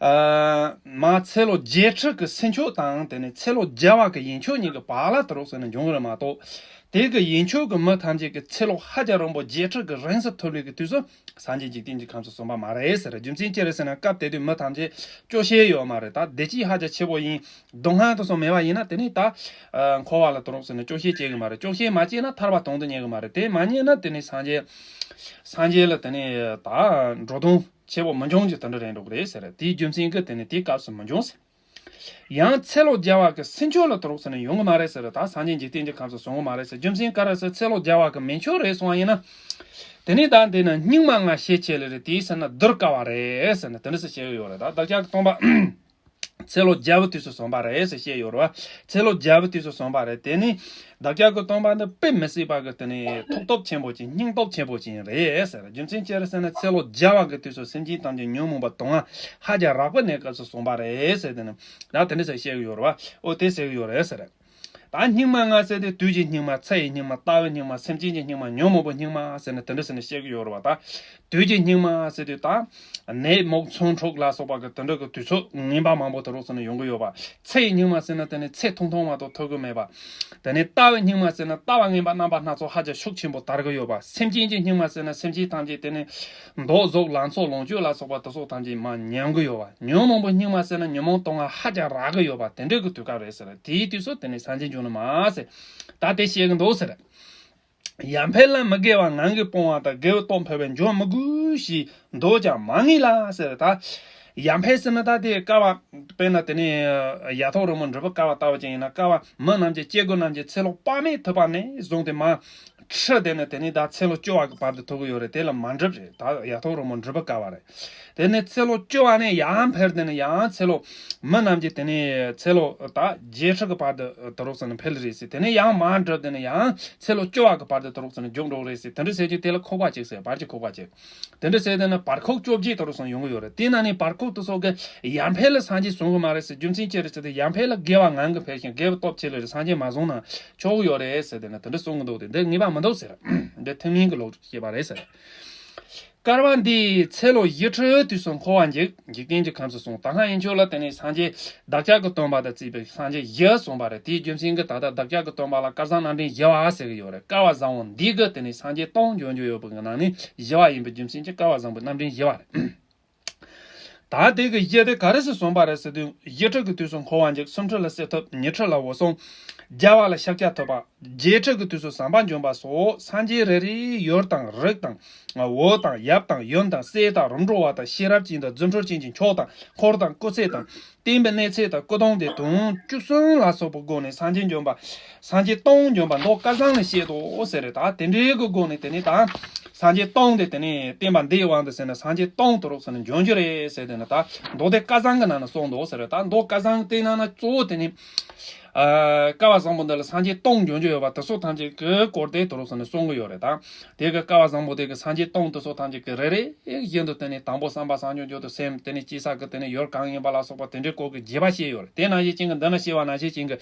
མ་ཚེ་ལོ་བརྒྱད་ཁྲི་གི་ཚེ་མཆོག་དང་དེ་ནས་ཚེ་ལོ་བརྒྱ་པ་གི་ཡན་ཆོད་གཉིས་ཀྱི་བར་ལ་དུ་རོགས་ཟེར་ནས་འབྱུང་གི་རེད་མ་གཏོགས། དེ་གི་ཡན་ཆོད་ཀྱི་མི་ཐམས་ཅད་ཀྱི་ཚེ་ལོ་ཧ་ཅང་རིང་པོ་བརྒྱད་ཁྲི་གི་རིང་སར་ཐུབ་ལུས་ཀྱི་དུས་སུ་སངས་རྒྱས་འཇིག་རྟེན་གྱི་ཁམས་སུ་སོང་པ་མ་རེད་ཟེར། རྒྱུ་མཚན་ཅི་རེད་ཟེར་ན་སྐབས་དེ་དུས་མི་ཐམས་ཅད་སྐྱོ་ཤས་ཡོད་མ་རེད། ད་བདེ་སྐྱིད་ཧ་ཅང་ཆེ་བོ་ཡིན། སྡུག་བསྔལ་དུ་སོང་མེད་པ་ཡིན་ན་དེ་ནས་ད་འཁོར་བ་ལ་དུ་རོགས་ཟེར་ནས་སྐྱོ་ཤས་སྐྱེ་གི་མ་རེད། སྐྱོ་ཤས་མ་སྐྱེས་ན་ཐར་པ་དོན་དུ་གཉེར་གི་མ་རེད། དེ་མ་རྙེད་ན་དེ་ནས་སངས་རྒྱས་སངས་རྒྱས་ལ་དེ་ནས་ད་འགྲོ་དོན་ཆེ་བོ་མི་འབྱུང་རྒྱུ་དེ་འདྲ་རེད་འགྲོ་གི་རེད་ཟེར། དེའི་རྒྱུ་མཚན་གྱིས་དེ་ནས་དེའི་སྐབས་སུ་མི་འབྱུང་ཟེར། ཡང་ཚེ་ལོ་བརྒྱ་པ་གི་ཚེ་མཆོག་ལ་དུ་རོགས་ཟེར་ནས་ཡོང་གི་མ་རེད་ཟེར། ད་སངས་རྒྱས་འཇིག་རྟེན་གྱི་ཁམས་སུ་སོང་གི་མ་རེད་ཟེར། རྒྱུ་མཚན་ག་རེ་ཟེར། ཚེ་ལོ་བརྒྱ་པ་གི་མན་ཆོད་རེད་སོང་བ་ཡིན་ན། དེ་ནས་ད་འདི་ན་སྙིགས་མ་ལྔ་ཤས་ཆེ་ལེ་རེད། དེའི་ཟེར་ན་བསྡུར་དཀའ་བ་རེད་ཟེར་ནས་དེ་འདྲ་ཟེར་བཤད་ཡོད་རེད། ད་བདག་ཅག་གི་སྟོན་པ། ཚེ་ལོ་བརྒྱ་པོ་དུས་སུ་སོང་པ་རེད་ཟེར་བཤད་ཡོད་རེད་བ། ཚེ་ལོ་བརྒྱ་པོ་དུས་སུ་སོང་པ་རེད། དེ་ནི་བདག་ཅག་གི་སྟོན་པ་འདི་དཔེ་མི་སྲིད་པ་གི་དེ་ནི་ཐུགས་སྟོབས་ཆེན་པོ་ཅིག་སྙིང་སྟོབས་ཆེན་པོ་ཅིག་རེད་ཟེར། རྒྱུ་མཚན་ཅི་རེད་ཟེར་ན་ཚེ་ལོ་བརྒྱ་པ་གི་དུས་སུ་སེམས་ཅན་ཐམས་ཅད་ཉོན་མོངས་པ་དུག་ལྔ་ཧ་ཅང་རགས་པ་གནས་སྐབས་སུ་སོང་པ་རེད་ཟེར། དེ་ནི་ད་དེ་འདྲ་ཟེར་བཤད་གི་ཡོད་རེད་བ། ཨོ་དེ་ཟེར་གི་ཡོད་རེད་ཟེར། ད་སྙིགས་མ་ལྔ་ཟེར་དེ་དུས་ཀྱི་སྙིགས་མ། ཚེ་ཡི་སྙིགས་མ། ལྟ་བའི་སྙིགས་མ། སེམས་ཅན་གྱི་སྙིགས་མ། ཉོན་མོངས་པའི་སྙིགས་མ་ཟེར་ནས་དེ་འདྲ་ཟེར་ནས་བཤད་ཀྱི་ཡོད་རེད་བ། ད་དུས་ཀྱི་སྙིགས་མ་ཟེར་དུས་ད་ནད་མུག་མཚོན་འཁྲུག་ལ་སོགས་པ་གི་དེ་འདྲ་གི་དུས་ཚོད་ངན་པ་མང་པོ་དེ་རོགས་ཟེར་ནས་ཡོང་གི་ཡོད་པ། ཚེ་ཡི་སྙིགས་མ་ཟེར་ན་དེ་ནི་ཚེ་ཐུང་ཐུང་མ་གཏོགས་ཐོབ་གི་མེད་པ། དེ་ནི་ལྟ་བའི་སྙིགས་མ་ཟེར་ན་ལྟ་བ་ངན་པ་རྣམ་པ་སྣ་ཚོགས་ཧ་ཅང་ཤུགས་ཆེན་པོ་དར་གི་ཡོད་པ། སེམས་ཅན་གྱི་སྙིགས་མ་ཟེར་ན་སེམས་ཅན་ཐམས་ཅད་དེ་ནི་མདོ་གཟུགས་ལང་ཚོ་ལོངས་སྤྱོད་ལ་སོགས་པ་དེ་སོགས་ཐམས་ཅད་མར་ཉམས་གི་ཡོད་པ། ཉོན་མོངས་པའི་སྙིགས་མ་ཟེར་ན་ཉོན་མོངས་དུག་ལྔ་ཧ་ཅང་རགས་གི་ཡོད་པ། དེ་འདྲའི་གི་དུས་སྐབས་རེད་ཟེར། དེའི་དུས་སུ་དེ་ནི་སངས་རྒྱས་འབྱུང་ནི་མ་ཟེར། ད་དེ་བཤད་གི་འདུག་ཟེར། ཡར་འཕེལ་ལ་མི་དགེ་བ་ངང་གིས་སྤོང་བ་དང་། དགེ་བའི་སྟོབས་འཕེལ་བས་འབྱོར་མི་དགོས་ཞེས་འདོད་ཀྱང་མ་ངེས་ལ་ཟེར། ད་ཡར་འཕེལ་ཟེར་ན་ད་དེ་ཀ་བ་དཔེར་ན་དེ་ནི་ཡ་ཐོག་རི་མོ་འབྲི་བ་ཀ་བ་ལྟ་བུ་ཅན་ཡིན་ན། ཀ་བ་མི་རྣམས་ཀྱི་སྐྱེ་དགུ་རྣམས་ཀྱི་ཚེ་ལོ་དཔག་མེད་ཐུབ་པ་ནས་བཟུང་སྟེ་མར་ཁྲི་དེ་ནི་དེ་ནི་ད་ཚེ་ལོ་བཅུ་བ་གི་བར་དུ་ཐུབ་ཀྱི་ཡོད་རེད། དེ་ལ་མར་འགྲུབ་རེད། ད་ཡ་ཐོག་རི་མོ་འབྲི་བ་ཀ་བ་རེད། དེ་ནས་ཚེ་ལོ་བཅུ་བ་ནས་ཡང་འཕེལ། དེ་ནས་ཡང་ཚེ་ལོ་མི་རྣམས་ཀྱི་དེ་ནས་ཚེ་ལོ་ད་བརྒྱད་ཁྲི་གི་བར་དུ་དུ་རོགས་ཟེར་ནས་འཕེལ་རེད་ཟེར། དེ་ནས་ཡང་མར་འགྲུབ། དེ་ནས་ཡང་ཚེ་ལོ་བཅུ་བ་གི་བར་དུ་དུ་རོགས་ཟེར་ནས་མགྱོགས་འགྲོ་རེད་ཟེར། དེ་འདྲ་ཟེར་གྱི་དེ་ལ་ཁོག་པ་གཅིག་ཟེར། བར་གྱི་ཁོག་པ་གཅིག་དེ་འདྲ་ཟེར། དེ་ནས་བར་ཁོག་བཅོ་བརྒྱད་དུ་རོགས་ཟེར་ནས་ཡོང་གི་ཡོད་རེད། དེ་ན་ནས་བར་ཁོག་དེ་སོགས་ཀྱི་ཡར་འཕེལ་ལ་སངས་རྒྱས་བཟུང་གི་མ་རེད་ཟེར། རྒྱུ་མཚན་ཅི་རེད་ཟེར་དུས་ཡར་འཕེལ་ལ་དགེ་བ་ངང་གིས་འཕེལ་ཞིང་དགེ་བའི་སྟོབས་ཆེ་ལ་རེད། སངས་རྒྱས་མ་བཟུང་ན་ཆོག་གི་ཡོད་རེད་ཟེར། དེ་ནས་དེ་འདྲ་གསུང་གི་འདུག་སྟེ་འདི་ངེས་པ་མི་འདུག་ཟེར། འདི་ཐུན་མིན་གྱི་ལོག་བཤད་པ་རེད་ཟེར། བསྐལ་པ་འདིའི་ཚེ་ལོ་བཞི་ཁྲིའི་དུས་སུ་འཁོར་བ་འཇིག་འཇིག་རྟེན་གྱི་ཁམས་སུ་སོང་། ད་སྔ་ཡན་ཆོད་ལ་དེ་ནས་སངས་རྒྱས་བདག་ཅག་གི་སྟོན་པ་དང་བརྩིས་པའི་སངས་རྒྱས་བཞི་གསུངས་པ་རེད། དེའི་རྒྱུ་མཚན་གྱིས་ད་ལྟ་བདག་ཅག་གི་སྟོན་པ་ལ་སྐལ་བཟང་རྣམ་འདྲེན་བཞི་པ་ཟེར་གྱི་ཡོད་རེད། བསྐལ་པ་བཟང་པོ་འདི་གི་དེ་ནས་སངས་རྒྱས་སྟོང་འབྱོར་འབྱོར་ཡོད་པའི་ནང་ནས་བཞི་པ་ཡིན་པའི་རྒྱུ་མཚན་གྱིས་བསྐལ་པ་བཟང་པོའི་རྣམ་འདྲེན་བཞི་པ་རེད། ད་དེ་གི་བཞི་དེ་ག་རེ་ཟེར་གསུངས་པ་རེད་ཟེར་དུས། བཞི་ཁྲི་གི་དུས་སུ་འཁོར་བ་འཇིག་སུམ་ཁྲི་ལ་སྲིད་ཐུབ། ཉི་ཁྲི་ལ་འོད་སྲུང་། བརྒྱ་པ་ལ་ཤཱཀྱ་ཐུབ་པ། བརྒྱད་ཁྲི་གི་དུས་སུ་བྱམས་པ་འབྱོན་པ་སོགས་སངས་རྒྱས་རེ་རེའི་ཡུལ་དང་རིགས་དང་། འོད་དང་ཡབ་དང་ཡུམ་དང་སྲས་དང་རིམ་གྲོ་བ་དང་ཤེས་རབ་ཅན་དང་རྫུ་འཕྲུལ་ཅན་གྱི་མཆོག་དང་འཁོར་དང་སྐུ་ཚེ་དང་བསྟན་པའི་གནས་ཚད་དང་སྐུ་གདུང་སྟེ་དོན་བཅུ་གསུམ་ལ་སོགས་པའི་སྒོ་ནས་སངས་རྒྱས་འབྱོན་པ། སངས་རྒྱས་སྟོང་འབྱོན་པ་མདོ་སྐལ་བཟང་ནས་བཤད་དོ་ཟེར་རེད། ད་དེ་འདྲའི་གི་སྒོ་ནས་དེ་ནས་ད་སངས་རྒྱས་སྟོང་དེ་དེ་ནས་བསྟན་པ་འདིའི་དབང་དུ་ཟེར་ན་སངས་རྒྱས་སྟོང་དུ་རོགས་ཟེར་ན་འབྱོན་རྒྱུ་རེད་ཟེར། དེ་ནས་ད་མདོ་སྡེ་སྐལ་བཟང་གི་ནང་ན་གསུངས་འདུག་ཟེར་རེད། ད་མདོ་སྐལ་བཟང་དེ་ནང་ན་གཙོ་བོ་དེ་ནས་ཨ་བསྐལ་པ་བཟང་པོ་འདི་ལ་སངས་རྒྱས་སྟོང་འབྱོན་རྒྱུ་ཡོད་པ་དེ་ཚོ་ཐམས་ཅད་ཀྱི་སྐོར་དེ་དུ་རོགས་ཟེར་ནས་གསུང་གི་ཡོད་རེད། ད་དེ་གི་བསྐལ་པ་བཟང་པོ་དེ་གི་སངས་རྒྱས་སྟོང་དེ་ཚོ་ཐམས་ཅད་ཀྱི་རེ་རེ་བཞིན་དུ་དེ་ནས་དང་པོ་བསམ་པ་བྱང་ཆུབ་མཆོག་ཏུ་སེམས། དེ་ནས་སྐྱེ་ས་གི་དེ་ནས་ཡུལ་གང་ཡིན་པ་ལ་སོགས་པ་དེ་འདྲའི་སྐོར་གྱི་རྒྱས་པ་བཤད་ཡོད་རེད། དེ་ནང་བཞིན་ཅན་གྱི་འདི་ན་བཤད་པ་ནང་བཞིན་ཅན་གྱི་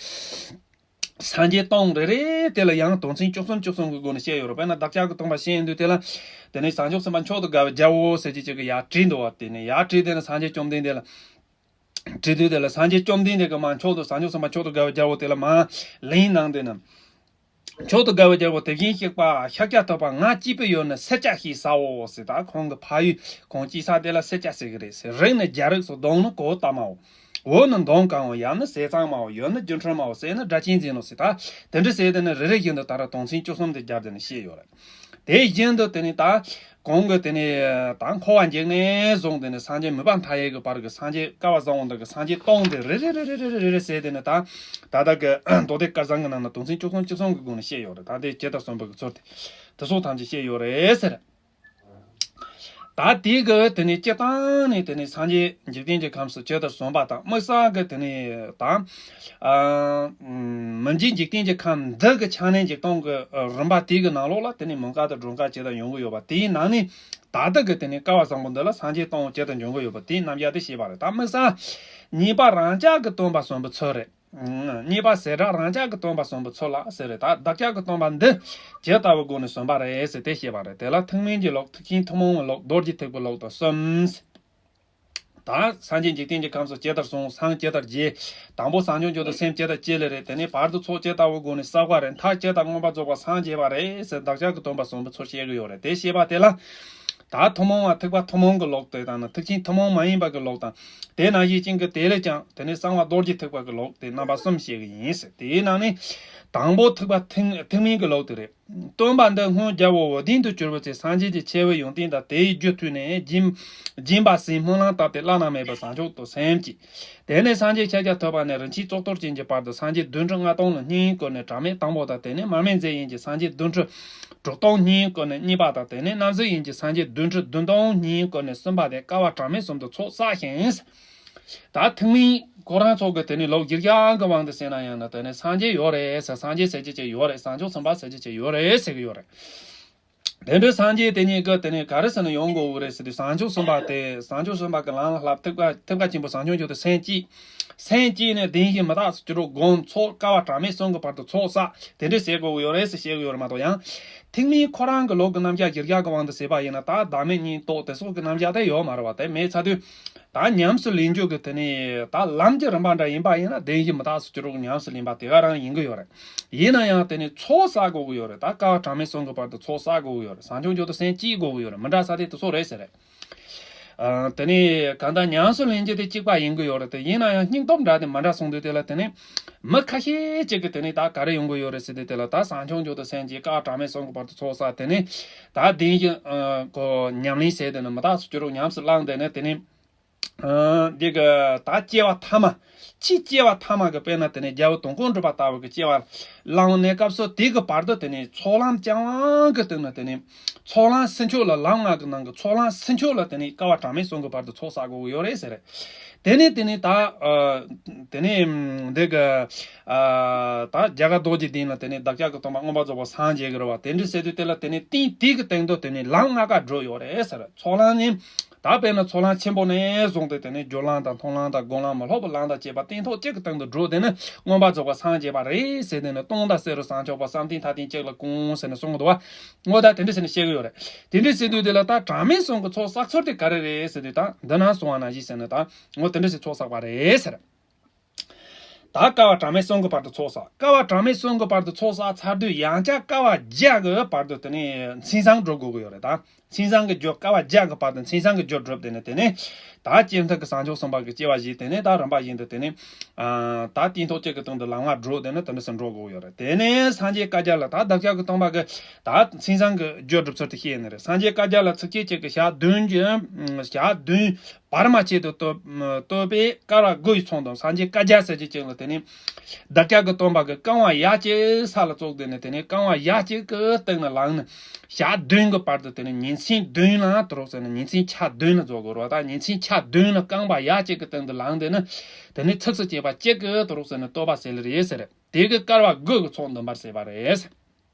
སངས་རྒྱས་སྟོང་རེ་རེ་དེ་ལ་ཡང་དོན་ཚན་བཅུ་གསུམ་བཅུ་གསུམ་གྱི་སྒོ་ནས་བཤད་ཡོད་རེད། དཔེར་ན་བདག་ཅག་གི་སྟོན་པ་བཤད་ཡོང་དུས་དེ་ལ་དེ་ནས་བྱང་ཆུབ་སེམས་དཔའ་མཆོག་ཏུ་དགའ་བའི་རྒྱལ་པོ་ཟེར་གྱི་ཅིག་གི་ཡར་བྲིས་འདུག་བ། དེ་ནས་ཡར་བྲིས་དེ་ནས་སངས་རྒྱས་བཅོམ་ལྡན་འདས་ལ་བྲིས་དུས་དེ་ལ་སངས་རྒྱས་བཅོམ་ལྡན་འདས་ཀྱིས་མར་མཆོག་ཏུ་བྱང་ཆུབ་སེམས་དཔའ་མཆོག་ཏུ་དགའ་བའི་རྒྱལ་པོ་དེ་ལ་མར་ལན་གནང་དེ་ན། མཆོག་ཏུ་དགའ་བའི་རྒྱལ་པོ་དེ་བཞིན་གཤེགས་པ་ཤཱཀྱ་ཐུབ་པ་ང་སྐྱེས་པའི་ཡུལ་ནི་སེར་སྐྱ་ཞེས་ཟའོ་ཟེར། ད་ཁོང་གི་ཕ་ཡུལ་ཁོང་སྐྱེས་ས་དེ་ལ་སེར་སྐྱ་ཟེར་གི་རེད་ཟེར། རིགས་ནི་རྒྱ་རིགས་སོ། གདོང་ནི་གོས་ལྟ་མའོ། འོད་ནི་མདངས་གང་བོ། ཡབ་ནི་ཟས་གཙང་མའོ། ཡུམ་ནི་སྒྱུ་འཕྲུལ་མའོ། སྲས་ནི་སྒྲ་གཅན་འཛིན་ནོ་ཟེར། ད་དེ་འདྲ་ཟེར་དེ་ནི་རེ་རེ་བཞིན་དུ་ད་ར་དོན་ཚན་བཅུ་གསུམ་དེ་སྦྱར་དེ་ནི་བཤད་ཡོད་རེད། དེ་བཞིན་དུ་དེ་ནི་ད་གོང་གི་དེ་ནས་ད་འཁོར་བ་འཇིག་ནས་བཟུང་དེ་ནས་སངས་རྒྱས་མི་ཕམ་མཐའ་ཡས་ཀྱི་བར་གྱི་སངས་རྒྱས་བསྐལ་པ་བཟང་པོ་འདི་གི་སངས་རྒྱས་སྟོང་དེ་རེ་རེ་རེ་རེ་ཟེར་དེ་ནས་ད་ད་ལྟ་གི་མདོ་སྡེ་སྐལ་བཟང་གི་ནང་ན་དོན་ཚན་བཅུ་གསུམ་བཅུ་གསུམ་གྱི་སྒོ་ནས་བཤད་ཡོད་རེད། ད་དེ་ཇི་ལྟར་གསུངས་པའི་གི་ཚུལ་དེ་དེ་སོགས་ཐམས་ཅད་བཤད་ཡོད་རེད་ཟེར། ད་དེ་གི་དེ་ནས་སྤྱིར་བཏང་ནས་དེ་ནས་སངས་རྒྱས་འཇིག་རྟེན་གྱི་ཁམས་སུ་ཇི་ལྟར་གསུངས་པ་དང་དམིགས་བསལ་གི་དེ་ནས་ད། ཨ། མི་མཇེད་འཇིག་རྟེན་གྱི་ཁམས་འདི་གི་ཆ་ནས་འཇིག་སྟོང་གི་རིམ་པ་དེ་གི་ནང་ལོགས་ལ་དེ་ནས་མུ་གེ་དང་སྒྲོལ་དཀའ་ཇི་ལྟར་ཡོང་གི་ཡོད་པ། དེའི་ནང་ནས་ད་ལྟ་གི་དེ་ནས་བསྐལ་པ་བཟང་པོ་འདི་ལ་སངས་རྒྱས་སྟོང་ཇི་ལྟར་འབྱུང་གི་ཡོད་པ། དེའི་རྣམ་གཞག་དེ་བཤད་པ་རེད། ད་དམིགས་བསལ་གཉིས་པ་རང་ཅག་གི་སྟོན་པ་གསུངས་པའི་ཚུལ་རེད། གཉིས་པ་བྱེ་བྲག་རང་ཅག་གི་སྟོན་པ་གསུངས་པའི་ཚུལ་ལ་ཟེར་རེད། ད་བདག་ཅག་གི་སྟོན་པ་འདི་ཇི་ལྟ་བུའི་སྒོ་ནས་གསུངས་པ་རེད་ཟེར་དེ་བཤད་པ་རེད། དེ་ལ་ཐུན་མིན་གྱི་ལུགས། ཐེག་ཆེན་ཐུན་མོང་གི་ལུགས། རྡོ་རྗེ་ཐེག་པའི་ལུགས་དང་གསུམ། ད་སངས་རྒྱས་འཇིག་རྟེན་གྱི་ཁམས་སུ་ཇི་ལྟར་གསུངས། སངས་ཇི་ལྟར་རྒྱས། དང་པོ་བྱང་ཆུབ་མཆོག་ཏུ་སེམས་ཇི་ལྟར་བསྐྱེད་ལེ་རེད། དེ་ནས་བར་དུ་ཚོགས་ཇི་ལྟ་བུའི་སྒོ་ནས་བསགས་པ་རེད། མཐར་ཇི་ལྟར་མངོན་པར་རྫོགས་པར་སངས་རྒྱས་པ་རེད་ཟེར་བདག་ཅག་གི་སྟོན་པ་གསུངས་པའི་ཚུལ་བཤད་ཀྱི་ཡོད་རེད། དེ་བཤད་པ་དེ་ལ་ད་ཐུན་མོང་བ་ཐེག་པ་ཐུན་མོང་གི་ལུགས་དེ་དང་ནི་ཐེག་ཆེན་ཐུན་མོང་མ་ཡིན་པ་གི་ལུགས་དང་། དེ་ནང་བཞིན་ཅན་གྱི་དེ་ལས་ཀྱང་དེ་ནས་གསང་བ་རྡོ་རྗེ་ཐེག་པ་གི་ལུགས་དེ་རྣམ་པ་གསུམ་བཤད་ཀྱི་ཡིན་ཟེར། དེའི་ནང་ནས་དང་པོ་ཐེག་པ་ཐེག་ཐེག་དམན་གྱི་ལུགས་དེ་རེད། སྟོན་པ་འདི་སྔོན་རྒྱལ་པོ་འོད་ལྡན་དུ་གྱུར་པའི་ཚེ་སངས་རྒྱས་ཀྱི་ཆེ་བའི་ཡོན་ཏན་དང་དེའི་རྒྱུ་ཐོས་ནས་སྦྱིན་སྦྱིན་པ་ཟིན་སྨོན་ལམ་བཏབ་སྟེ་བླ་ན་མེད་པའི་བྱང་ཆུབ་ཏུ་སེམས་བསྐྱེད། དེ་ནས་སངས་རྒྱས་ཤཱཀྱ་ཐུབ་པ་ནས་རིན་ཆེན་གཙུག་ཏོར་ཅན་གྱི་བར་དུ་སངས་རྒྱས་བདུན་ཁྲི་ལྔ་སྟོང་ལ་སྙིང་བཀུར་ནས་གྲངས་མེད་དང་པོ་དང་། དེ་ནས་མར་མེ་མཛད་ཡིན་གྱི་སངས་རྒྱས་བདུན་ཁྲི་དྲུག་སྟོང་སྙིང་བཀུར་ནས་གཉིས་པ་དང་། དེ་ནས་རྣམ་གཟིགས་ཡིན་གྱི་སངས་རྒྱས་བདུན་ཁྲི་བདུན་སྟོང་སྙིང་བཀུར་ནས་གསུམ་པ་སྟེ་བསྐལ་པ་གྲངས་མེད་གསུམ་དུ་ཚོགས་བསགས་ཤིང་། ད་ཐེག་དམན་ ཁོ་རང་ཚོ་གི་དེ་ནི་ལོ་དགེ་རྒྱ་གི་དབང་དུ་བྱས་ན་ཡང་ན་དེ་ནི་སངས་རྒྱས་ཡོད་རེད་ཟེར། སངས་རྒྱས་ཟེར་གྱི་ཅིག་ཡོད་རེད། བྱང་ཆུབ་སེམས་དཔའ་ཟེར་གྱི་ཅིག་ཡོད་རེད་ཟེར་གི་ཡོད་རེད། དེ་འདྲའི་སངས་རྒྱས་དེ་གཉིས་ཀྱི་དེ་ནི་ག་རེ་ཟེར་ན་ཡོང་དགོས་རེད་ཟེར་དུས། བྱང་ཆུབ་སེམས་དཔའ་དེ་བྱང་ཆུབ་སེམས་དཔའ་གི་ལམ་ལ་བསླབ། ཐེག་པ་ཐེག་པ་ཆེན་པོ་བྱང་ཆུབ་མཆོག་ཏུ་སེམས་བསྐྱེད། སེམས་བསྐྱེད་ནས་བདེན་བཞི་མི་རྟག་སོགས་ཀྱི་རོ་སྒོམ། ཚོགས་དཀའ་བ་གྲངས་མེད་གསུམ་གྱི་བར་དུ་ཚོགས་བསགས། དེ་འདྲའི་བྱེད་དགོས་ཀྱི་ཡོད་རེད་ཟེར་བཤད་ཀྱི་ཡོད་རེད་མ་གཏོགས། ཡང་ཐེག་དམན་ཁོ་རང་གི་ལུགས་ཀྱི་རྣམ་གཞག་དགེ་རྒྱ་གི་དབང་དུ་བྱས་པ་ཡིན་ན། ད་བདག་མེད་གཉིས་རྟོགས་དེ་སོགས་ཀྱི་རྣམ་གཞག་དེ་ཡོད་མ་རེད་བ། དེ་མེད་ཚར་དུས། ད་ཉམས་སུ་ལེན་རྒྱུ་གི་དེ་ནི་ད་ལམ་གྱི་རིམ་པ་འདྲ་ཡིན་པ་ཡིན་ན། བདེན་བཞི་མི་རྟག་སོགས་ཀྱི་རོ་ཉམས་སུ་ལེན་པ་དེ་ག་རང་ཡིན་གྱི་ཡོད་རེད། ཡིན་ན་ཡང་དེ་ནི་ཚོགས་བསགས་དགོས་ཀྱི་ཡོད་རེད། ད་དཀའ་བ་གྲངས་མེད་གསུམ་གྱི་བར་དུ་ཚོགས་བསགས་དགོས་ཀྱི་ཡོད་རེད། བྱང་ཆུབ་མཆོག་ཏུ་སེམས་བསྐྱེད་དགོས་ཀྱི་ཡོད་རེད། མི་འདྲ་ས་དེ་དེ་ཚོ་རེད་ཟེར་རེད། ཨ། དེ་ནི་གང་ལྟར་ཉམས་སུ་ལེན་རྒྱུ་དེ་གཅིག་པ་ཡིན་གྱི་ཡོད་རེད་དེ། ཡིན་ན་ཡང་སྙིང་སྟོབས་འདྲ་དེ་མི་འདྲ་སོང་དུས། དེ་ལ་དེ་ནི་མི་ཁ་ཤས་ཅིག་གིས་དེ་ནི་ད་ག་རེ་ཡོང་གི་ཡོད་རེད་ཟེར་དུས། དེ་ལ་ད་བྱང་ཆུབ་མཆོག་ཏུ་སེམས་བསྐྱེད། དཀའ་བ་གྲངས་མེད་གསུམ་གྱི་བར་དུ་ཚོགས་བསགས། དེ་ནི་ད་བདེན་བཞི་ཨ་གོ་ཉམས་ལེན་བྱས། དེ་ནི་མི་རྟག་སོགས་ཀྱི་རོ་ཉམས་སུ་བླངས། དེ་ནི་དེ་ནི་ཨ་འདི་གི་ད་སྐྱེ་བ་ཐ་མ། ཕྱིས་སྐྱེ་བ་ཐ་མ་གི་དཔེར་ན་དེ་ནི་རྒྱལ་བ་དོན་ཀུན་གྲུབ་པ་ལྟ་བུ་གི་སྐྱེ་བ་བླངས་གནས་སྐབས་སུ། དེ་གི་བར་དུ་དེ་ནི་ཚོགས་ལམ་རྐྱང་དབང་གི་སྟེང་ན། དེ་ནི་ཚོགས་ལམ་ཕྱིན་ཆད་ལ། ལམ་ལྔ་གི་ནང་གི་ཚོགས་ལམ་ཕྱིན་ཆད་ལ་དེ་ནི་དཀའ་བ་གྲངས་མེད་གསུམ་གྱི་བར་དུ་ཚོགས་བསགས་དགོས་ཀྱི་ཡོད་རེད་ཟེར་རེད། དེ་ནི་དེ་ནི་ད་ཨ་དེ་ནི་འདི་གི་ཨ་ད་རྒྱ་གར་རྡོ་རྗེ་གདན་ལ་དེ་ནི་བདག་ཅག་གི་སྟོན་པ་མངོན་པར་རྫོགས་པར་སངས་རྒྱས་ཀྱི་རེད་བ། དེ་འདྲ་ཟེར་དུས། དེ་ལ་དེ་ནི་རྟེན་དེ་གི་སྟེང་དུ་དེ་ནི་ལམ་ལྔ་ཀ་བགྲོད་ཡོད་རེད་ཟེར། ཚོགས་ལམ་ནི། ད་དཔེར་ན་ཚོགས་ལམ་ཆེན་པོ་ནས་བཟུང་སྟེ། དེ་ནས་སྦྱོར་ལམ་དང་མཐོང་ལམ་དང་སྒོམ་ལམ། མི་སློབ་པའི་ལམ་དང་བཅས་པ་སྟན་ཐོག་གཅིག་གི་སྟེང་དུ་བགྲོད། དེ་ནི་མངོན་པར་རྫོགས་པར་སངས་རྒྱས་པ་རེད་ཟེར། དེ་ནི་སྟོང་དང་བསེ་རུ་བྱང་ཆུབ་པ། བསམ་གཏན་མཐའ་རྟེན་གཅིག་ལ་གོམས་ཟེར་ནས་གསུང་གི་འདུག་བ། འོ་ད་དེ་འདྲ་ཟེར་ནས་བཤད་གི་ཡོད་རེད། དེ་འདྲ་ཟེར་དུས། དེ་ལ་ད་གྲངས་མེད་གསུམ་གྱི་ཚོགས་བསགས་ཚུལ་དེ་ག་རེ་རེད་ཟེར་དུས། ད་འདི་ན་གསུངས་པ་ནང་བཞིན་ཟེར་ནས། ད་འོ་དེ་འདྲ་ཟེར་ཚོགས་བསགས་པ་རེད་ཟེར། ད་དཀའ་བ་གྲངས་མེད་གསུམ་གྱི་བར་དུ་ཚོགས་བསགས། དཀའ་བ་གྲངས་མེད་གསུམ་གྱི་བར་དུ་ཚོགས་བསགས་ཚར་དུས། ཡང་བསྐྱར་དཀའ་བ་བརྒྱ་གི་བར་དུ་དེ་ནས་མཚན་བཟང་བགྲོད་དགོས་ཀྱི་ཡོད་རེད། ད་མཚན་བཟང་གི་རྒྱུ། དཀའ་བ་བརྒྱ་གི་བར་དུ་མཚན་བཟང་གི་རྒྱུ་བགྲོད། དེ་ནས་དེ་ནས་ད་སྐྱེ་མཐའ་གི་བྱང་ཆུབ་སེམས་དཔའ་གི་སྐྱེ་བ་བཞེས། དེ་ནས་ད་རིམ་པ་བཞིན་དུ་དེ་ནས་ཨ་ད་སྟན་ཐོག་གཅིག་གི་སྟེང་དུ་ལམ་ལྔ་བགྲོད། དེ་ནས་དེ་འདྲ་ཟེར་འགྲོ་དགོས་ཀྱི་ཡོད་རེད། དེ་ནས་སངས་རྒྱས་བསྐལ་བརྒྱ་ལ། ད་བདག་ཅག་གི་སྟོན་པ་གི་ད་མཚན་བཟང་གི་རྒྱུ་བགྲོད་ཚུལ་དེ་བཤད་ནི་རེད། སངས་རྒྱས་བསྐལ་བརྒྱ་ལ་ཚིགས་བཅད་གཅིག་གིས་ཞག་བདུན་གྱི་ཞག་བདུན་བར་མ་ཆད་དུ་བསྟོད་བསྟོད་པས་བསྐལ་པ་དགུ་ཡི་ཚོགས་འདུམ། སངས་རྒྱས་བསྐལ་བརྒྱ་ཟེར་གྱི་ཅིག་ལ་དེ་ནི་བདག་ཅག་གི་སྟོན་པ་གི་བསྐལ་པ་ཡ་གཅིག་ས་ལ་བཙུགས། དེ་ནི་དེ་ནི་བསྐལ་པ་ཡ་གཅིག་གི་སྟེང་ན་ལངས་ནས་ཞག་བདུན་གྱི་བར་དུ། དེ་ནི་ཉིན་མཚན་བདུན་ལ་དུ་རོགས་ཟེར་ནས་ཉིན་མཚན་ཆ་བདུན་ལ་རྫོགས་དགོས་རེད་བ། ད་ཉིན་མཚན་ཆ་བདུན་ལ་བསྐལ་པ་ཡ་གཅིག་གི་སྟེང་དུ་ལངས། དེ་ནི་དེ་ནི་ཚིགས་སུ་བཅད་པ་གཅིག་གིས་དུ་རོགས་ཟེར་ནས་བསྟོད་པ་ཟེར་ལེ་རེད་ཟེར། དེ་གིས་བསྐལ་པ་དགུ་གི་ཚོགས་འདུམ་པར་བྱེད་པ་རེད།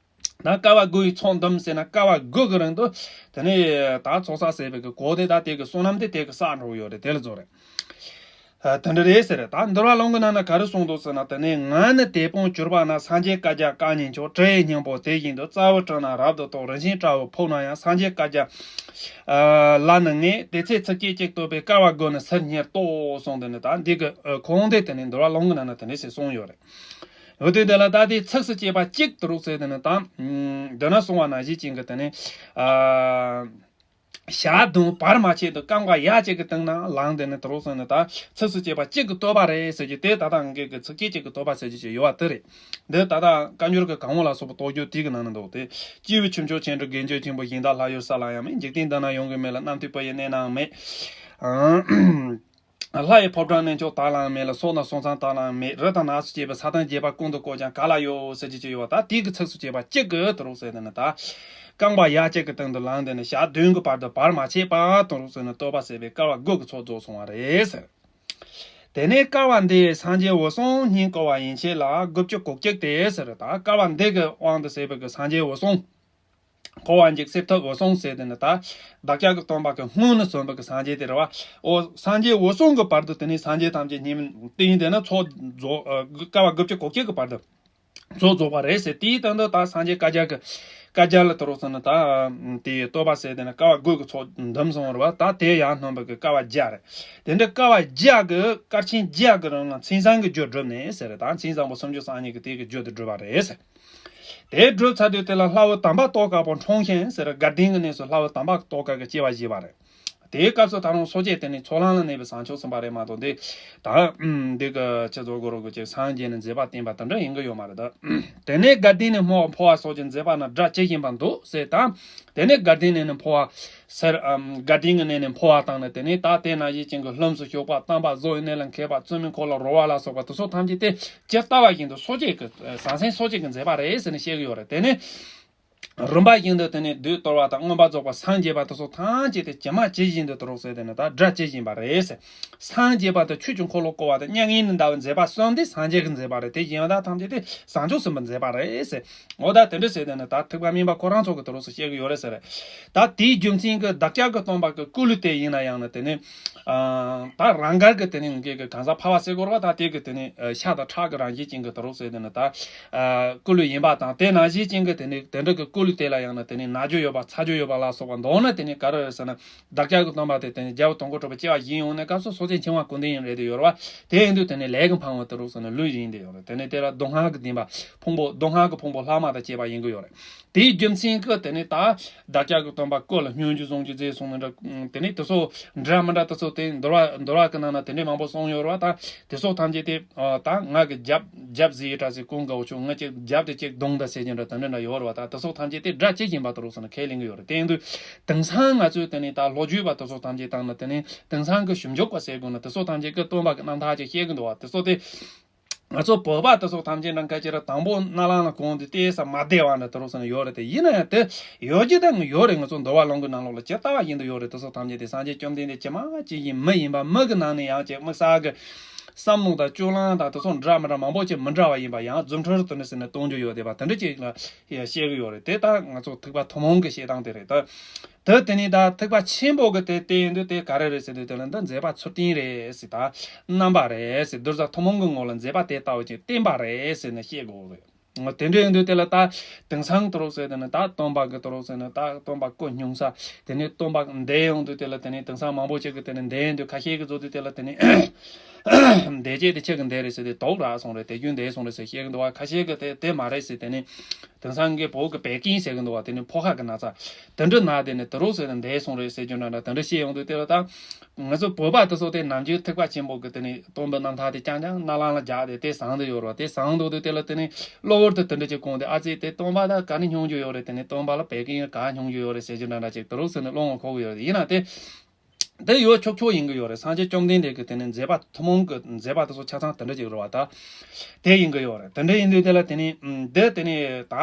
ད་བསྐལ་པ་དགུ་ཡི་ཚོགས་འདུམ་ཟེར་ན། བསྐལ་པ་དགུ་གི་རིང་དུ་དེ་ནས་ད་ཚོགས་བསགས་བྱས་པའི་གི་གོ་དེ། ད་དེ་གི་བསོད་ནམས་དེ་དེ་གིས་བསགས་འགྲོ་གི་ཡོད་རེད། དེ་ལ་རྫོགས་རེད། ཨ། དེ་འདྲ་རེད་ཟེར། ད་འདུལ་བ་ལུང་གི་ནང་ན་ག་རེ་གསུངས་འདུག་ཟེར་ན། དེ་ནས་ང་ནི་དེད་དཔོན་གྱུར་པ་ན། སངས་རྒྱས་བསྐལ་བརྒྱར་བཀའ་ཉན་ཆོག། དྲི་ཡི་སྙིང་པོ་དེ་བཞིན་དུ། རྩ་བའི་གྲིབ་ནི་རབ་ཏུ་དོག། རིན་ཆེན་དྲ་བ་ཕོག་ན་ཡང་། སངས་རྒྱས་བསྐལ་བརྒྱར་ལ་ནི་ངེས། དེ་ཚེ་ཚིགས་བཅད་གཅིག་བསྟོད་པས། བསྐལ་པ་དགུ་ནི་ཟུར་ཉར་རྟོགས། གསུངས། དེ་ནི་ད་འདི་གི་ཨ་གོང་དེ་དེ་ནི་འདུལ་བ་ལུང་གི་ནང་ན་དེ་འདྲ་ཞིག་གསུངས་ཡོད་རེད། འོ་དེ་འདི་ལ་ད་དེ་ཚིགས་སུ་བཅད་པ་གཅིག་ཏུ་རུག་ཟེར། དེ་ནི་ད་འདི་ན་གསུངས་པ་ནང་བཞིན་ཅན་གྱི་དེ་ནི་ཨ་ཞག་བདུན་བར་མ་ཆད་དུ་བསྐལ་པ་ཡ་གཅིག་གི་སྟེང་ན་ལངས། དེ་ནི་དུ་རུག་ཟེར་ནི་ད་ཚིགས་སུ་བཅད་པ་གཅིག་གི་བསྟོད་པ་རེད་ཟེར་གྱི། དེ་ད་ལྟ་ངེད་ཀྱི་ཚིགས་བཅད་གཅིག་གི་བསྟོད་པ་ཟེར་གྱི་ཅིག་ཡོད་པ་དེ་རེད། འདི་ད་ལྟ་བཀའ་འགྱུར་གྱི་གང་བོ་ལ་སོགས་པ་རྟོགས་བརྗོད་དེ་གི་ནང་ན་འདུག་སྟེ། སྐྱེས་བུ་ཆུང་ཆུང་ཆེན་འབྲིང་དགེ་འདུན་ཆེན་པོ། གཞན་དག་ལྷ་ཡུལ་ས་ལ་ཡང་མེད། འཇིག་རྟེན་འདི་ན་ཡོང་གི་མེད་ལ། རྣམ་ཐོས་པ་ཡི་གནས་ནའང་མེད། ལྷ་ཡི་ཕོ་བྲང་ནས་མཆོག་དག་ལའང་མེད་ལ། སྲོག་དང་སོང་མཚམས་དག་ལའང་མེད། རི་དང་ནགས་སུ་སྐྱེས་པའི། ས་དང་རྒྱས་པ་ཀུན་ཏུ་བཀོད་ཀྱང་། ག་ལ་ཡོད་ཟེར་གྱི་ཅིག་ཡོད་པ། ད་དེ་གི་ཚིགས་སུ་བཅད་པ་གཅིག་གིས་དུ་རུག་ཟེར། དེ་ནི་ད་བསྐལ་པ་ཡ་གཅིག་གི་སྟེང་དུ་ལངས། དེ་ནི་ཞག་བདུན་གྱི་བར་དུ་བར་མ་ཆད་པ་དུ་རུག་ཟེར་ནས་བསྟོད་པ་ཟེར་བའི་བསྐལ་པ་དགུ་གི་ཚོགས་རྫོགས་སོང་བ་རེད་ཟེར། དེ་ནས་བསྐལ་པ་འདིའི་སངས་རྒྱས་འོད་སྲུང་སྙིང་བསྐུལ་བ་ཡན་ཆད་ལ། དགུ་བཅུ་གོ་གཅིག་སྟེ་ཟེར། ད་བསྐལ་པ་འདི་གི་དབང་དུ་བྱས་པའི་གི་སངས་རྒྱས་འོད་སྲུང་། འཁོར་བ་འཇིག་སེལ་ཐུབ་འོད་སྲུང་ཟེར། དེ་ནི་ད་བདག་ཅག་གི་སྟོན་པ་གི་སྔོན་ནས་བྱོན་པའི་གི་སངས་རྒྱས་དེ་རེད་བ། འོ་སངས་རྒྱས་འོད་སྲུང་གི་བར་དུ་དེ་ནི་སངས་རྒྱས་ཐམས་ཅད་སྙེམས་ཏེ་དེ་ནི་ཚོགས་རྫོགས། ཨ་བསྐལ་པ་དགུ་བཅུ་གོ་གཅིག་གི་བར་དུ་ཚོགས་རྫོགས་པ་རེད་ཟེར། དེའི་སྟེང་དུ་ད་སངས་རྒྱས་བསྐལ་བརྒྱ་གི་བསྐལ་བརྒྱ་ལ་དུ་རུག་ཟེར་ནི་ད་དེའི་བསྟོད་པ་ཟེར། དེ་ནི་བསྐལ་པ་དགུ་གི་ཚོགས་འདུམ་སོང་བ་རེད་བ། ད་དེ་ཡང་སྣོན་པའི་གི་བསྐལ་པ་བརྒྱ་རེད། དེ་འདྲ་བསྐལ་པ་བརྒྱ་གི་སྐར་ཆེན་བརྒྱ་གི་རིང་ལ་མཚན་བཟང་གི་རྒྱུ་བསྒྲུབས་ནས་ཟེར། ད་མཚན་བཟང་པོ་སུམ་ཅུ་རྩ་གཉིས་ཀྱི་དེ་གི་རྒྱུ་དེ་བསྒྲུབས་པ་རེད་ཟེར། དེ་བསྒྲུབས་ཚར་དུས་དེ་ལ་ལྷ་བུ་དམ་པ་ཏོག་དཀར་པོ་འཁྲུངས་ཤིང་ཟེར། དགའ་ལྡན་གྱི་གནས་སུ་ལྷ་བུ་དམ་པ་ཏོག་དཀར་གྱི་སྐྱེ་བ་བཞེས་པ་རེད། དེའི་སྐབས་སུ་ད་རུང་སོ་སྐྱེ་དེ་ནི་ཚོགས་ལམ་ལ་གནས་པའི་བྱང་ཆུབ་སེམས་དཔའ་རེད་མ་གཏོགས། འདི་ད་འདི་གི་ཆེ་ཚོགས་གུ་རུ་གི་ཅིག་སངས་རྒྱས་ནས་མཛད་པ་བསྟན་པ་དེ་འདྲ་ཡིན་གི་ཡོད་མ་རེད་ད། དེ་ནས་དགའ་ལྡན་ནས་འཕོ་བ་འཕོ་བ་སོགས་ཀྱི་མཛད་པ་རྣམས་སྒྲ་ཇི་བཞིན་པར་འདུག་ཟེར། ད་དེ་ནས་དགའ་ལྡན་ནས་ནི་འཕོ་བ་ཟེར། ཨམ་དགའ་ལྡན་གྱི་གནས་ནས་འཕོ་བ་བཏང་ནས། དེ་ནས་ད་དེ་ནང་བཞིན་ཅན་གྱི་ལྷུམས་སུ་ཞུགས་པ། དམ་པ་བཟོ་བོའི་གནས་ལ་མཁས་པ། བཙུན་མོའི་འཁོར་ལ་རོལ་བ་ལ་སོགས་པ་དེ་ཚོ་ཐམས་ཅད་དེ་ཇི་ལྟ་བ་བཞིན་དུ་སོ་སྐྱེ་གི་ཟང་ཟིང་སོ་སྐྱེ་གི་མཛད་པ་རེད་ཟེར་ནས་བཤད་ཀྱི་ཡོད་རེད། དེ་ནས་ རིམ་པ་བཞིན་དུ་དེ་ནས་བདུད་གཏོར་བ་དང་མངོན་པར་རྫོགས་པ་སངས་རྒྱས་པ་དེ་ཚོ་ཐམས་ཅད་དེ་ཇི་མ་ཇི་བཞིན་དུ་དེ་རོགས་ཟེར་དེ་ནི་ད་སྒྲ་ཇི་བཞིན་པ་རེད་ཟེར། སངས་རྒྱས་པ་དང་ཆོས་ཀྱི་འཁོར་ལོ་བསྐོར་བ་དང་མྱ་ངན་ལས་འདའ་བའི་མཛད་པ་གསུམ་དེ་སངས་རྒྱས་ཀྱི་མཛད་པ་རེད། དེ་གཞན་དག་ཐམས་ཅད་དེ་བྱང་ཆུབ་སེམས་དཔའི་མཛད་པ་རེད་ཟེར། འོ་ད་དེ་འདྲ་ཟེར་དེ་ནི་ད་ཐེག་པ་དམན་པ་ཁོ་རང་ཚོ་གི་དེ་རོགས་སུ་བཤད་གི་ཡོད་རེད་ཟེར། ད་དེའི་རྒྱུ་མཚན་གྱི་བདག་ཅག་གི་སྟོན་པ་གི་སྐུ་ལུས་དེ་ཡིན་ན་ཡང་ནི་དེ་ནི། ད་རང་དགར་གི་དེ་ནི་ངེད་ཀྱི་གང་ཟག་ཕལ་པ་ཟེར་དགོས་རེད་བ། ད་དེ་གི་དེ་ནི་ཤ་དང་ཁྲག་གི་རང་བཞིན་ཅན་གྱི་དེ་རོགས་ཟེར་དེ་ནི་ད་སྐུ་ལུས་ཡིན་པ་དང་། དེ་ནང་བཞིན་ཅན་གྱི་དེ་ནི་དེ་འདྲ་གི་སྐུ་ལུས་དེ་ལ་ཡང་ན་དེ་ནི་ན་རྒྱུ་ཡོད་པ་ཚ་རྒྱུ་ཡོད་པ་ལ་སོགས་པ་མདོར་ན་དེ་ནི་ག་རེ་རེད་ཟེར་ན། བདག་ཅག་གི་སྟོན་པ་དེ་དེ་ནི་རྒྱལ་བ་དོན་གོ་གྲུབ་པ་སྐྱེ་བ་བཞི་ཡོང་ནས་སྐབས་སུ་སྲོག་ཅན་འཆིང་བ་ཀུན་ལྡན་ཡིན་རེད་དེ་ཡོད་རེད་བ། དེ་ཡིན་དུས་དེ་ནི་ལས་ཀྱི་འཕངས་པ་དེ་རོགས་ཟེར་ནས་ལུས་ཡིན་དེ་ཡོད་རེད། དེ་ནི་དེ་ལ་སྡུག་བསྔལ་གྱི་བདེན་པ་ཕུང་པོ་སྡུག་བསྔལ་གྱི་ཕུང་པོ་ལྷག་མ་དང་བཅས་པ་ཡིན་གྱི་ཡོད་རེད། དེའི་རྒྱུ་མཚན་གྱིས་དེ་ནི་ད་བདག་ཅག་གི་སྟོན་པ་སྐུ་ལ་སྙོན་འཇུག་གཟུང་རྒྱུ་མཛད་སོང་ནི་འདྲ། དེ་ནི་དེ་ཚོ་འདྲ་མི་འདྲ་དེ་ཚོ་དེ་འདུལ་བ་འདུལ་བ་གི་ནང་ན་དེ་འདྲའི་མང་པོ་གསུངས་ཡོད་རེད་བ། ད་དེ་ཚོ་ཐམས་ཅད་དེ་ད་ང་གི་རྒྱབ་རྒྱབ་ཟེར་ཡི་དྲག་ཟེར་ཀུན་དགའ་བོ་ཆུང་ང་ཅིག་རྒྱབ་དེ་ཅིག་གདོང་ད་ཟེར་གྱི་འདྲ་དེ་འདྲ་འདྲ་ཡོད་རེད་བ། ད་དེ་ཚོ་ཐམས་ཅད་དེ་སྒྲ་ཇི་བཞིན་པ་དེ་རོགས་ཟེར་ནས་ཁས་ལེན་གྱི་ཡོད་རེད། དེ་ཡིན་དུས་དེང་སང་ང་ཚོས་དེ་ནི་ད་ལོ་རྒྱུས་པ་དེ་ཚོ་ཐམས་ཅད་དང་ནི་དེ་ནི་དེང་སང་གི་ཞིབ་འཇུག་པ་ཟེར་དགོས་ན་དེ་ཚོ་ཐམས་ཅད་ཀྱིས་སྟོན་པ་གི་རྣམ་ཐར་ཅིག་བཤད་གི་འདུག་བ། དེ་ཚོ་དེ། ང་ཚོ་བོད་པ་དེ་ཚོ་ཐམས་ཅད་ནང་ཁ་ཅིག་ར་དང་པོ་སྣ་ལམ་ལ་གོང་དུ་བལྟས་ས་མ་བདེ་བ་འདྲ་དེ་རོགས་ཟེར་ནས་ཡོད་རེད། དེ་ཡིན་ན་ཡང་དེ་ཡོད་ཀྱི་ད་ཡོད་རེད། ང་ཚོ་འདུལ་བ་ལུང་གི་ནང་ལོགས་ལ་ཇི་ལྟ་བ་བཞིན་དུ་ཡོད་རེད། དེ་ཚོ་ཐམས་ཅད་དེ་སངས་རྒྱས་བཅོམ་ལྡན་འདས་ཇི་མ་ཇི་བཞིན་མི་ཡིན་པ། མི་གི་ནང་ནས་ཡང་ཅིག་དམིགས་བསལ་གྱི་བསམ་བློ་དང་སྤྱོད་ལམ་དང་དེ་ཚོ་འདྲ་མི་འདྲ་མང་པོ་ཅིག་མི་འདྲ་བ་ཡིན་པ། ཡང་རྫུ་འཕྲུལ་དེ་འདྲ་ཟེར་ནས་སྟོན་རྒྱུ་ཡོད་བསྡད་པ་དེ་འདྲ་ཅིག་ལ་བཤད་གི་ཡོད་རེད། དེ་ད་ང་ཚོ་ཐེག་པ་ཐུན་མོང་གི་བཤད་སྟངས་དེ་རེད་ད། དེ་དེ་ནས་ད་ཐེག་པ་ཆེན་པོ་གི་དེ་དེ་ཡིན་དུས་དེ་ག་རེ་རེད་ཟེར་དུས། དེ་ལ་འདི་མཛད་པ་ཚུལ་བསྟན་རེད་ཟེར། ད་རྣམ་པ་རེད་ཟེར། གདུལ་བྱ་ཐུན་མོང་གི་ངོ་ལ་མཛད་པ་དེ་ལྟ་བུ་ཅིག་བསྟན་པ་རེད་ཟེར་ནས་བཤད་དགོས་རེད། དེ་འདྲ་ཡིན་དུས་དེ་ལ་ད་དེང་སང་དེ་རོགས་ཟེར་དེ་ནི་ད་སྟོན་པ་གི་དེ་རོགས་ཟེར་ནི་ད་སྟོན་པ་སྐུ་སྙུང་ས་དེ་ནས་སྟོན་པ་འདས་ཡོང་དུས་དེ་ལ་དེ་ནས་དེང་སང་མང་པོ་ཅིག་གི་དེ་ནས་འདས་ཡོང་དུས་ཁ་ཤས་ཀྱི་བཟོ་དུས་དེ་ལ་དེ་ནས། འདས་རྗེས་དེ་ཁྱེད་ཀྱི་འདས་རེད་ཟེར་ཏེ་དོགས་རག་སོང་རེད། དེ་རྒྱུན་འདས་སོང་རེད་ཟེར་བཤད་གི་འདུག་བ། ཁ་ཤས་ཀྱི་དེ་དེ་མ་རེད་ཟེར། དེ་ནི་དེང་སང་གི་བོད་ཀྱི་བད་ཀན་ཟེར་གི་འདུག་བ། དེ་ནི་ཕོ་ཁ་གི་ན་ཚ་དེ་འདྲ་ན་དེ་ནི་དེ་རོགས་ཟེར་ནས་འདས་སོང་རེད་ཟེར་རྒྱུ་འདྲ་འདྲ་དེ་འདྲ་བཤད་ཡོང་དུས། དེ་ལ་ད་ང་ཚོ་བོད་པ་དེ་ཚོ་དེ་ནམ་རྒྱུན་ཐེག་པ་ཆེན་པོ་གི་དེ་ནི་སྟོན་པའི་རྣམ་ཐར་དེ་རྐྱང་རྐྱང་སྣ་ལམ་ལ་རྒྱག་དེ་དེ་བཟང་དུ་ཡོད་རེད་བ། དེ་བཟང་འདུག་དུས་དེ་ལ་དེ་ནི་གློ་བུར་དུ་དེ་འདྲ་ཅིག་གོང་དེ་ཨ་ཙི་དེ་སྟོན་པ་ད་ག་ནས་སྙུང་རྒྱུ་ཡོད་རེད། དེ་ནི་སྟོན་པ་ལ་བད་ཀན་ག་སྙུང་རྒྱུ་ཡོད་རེད་ཟེར་རྒྱུ་འདྲ་འདྲ་ཅིག་དེ་རོགས་ཟེར་ནས་བློ་ངོ་འཁོར་གི་ཡོད་རེད། ཡིན་ན་དེ། འདི་ཡོད་ཆོག་ཆོག་ཡིན་གི་ཡོད་རེད། སངས་རྒྱས་བཅོམ་ལྡན་འདས་ཀྱི་དེ་ནི་མཛད་པ་ཐུན་མོང་གི་མཛད་པ་དེ་ཚོ་ཆ་ཚང་དེ་འདྲ་ཅིག་རེད་བ། ད་དེ་ཡིན་གི་ཡོད་རེད། དེ་འདྲ་ཡིན་དུས་དེ་ལ་དེ་ནི་འདི་དེ་ནི་ད་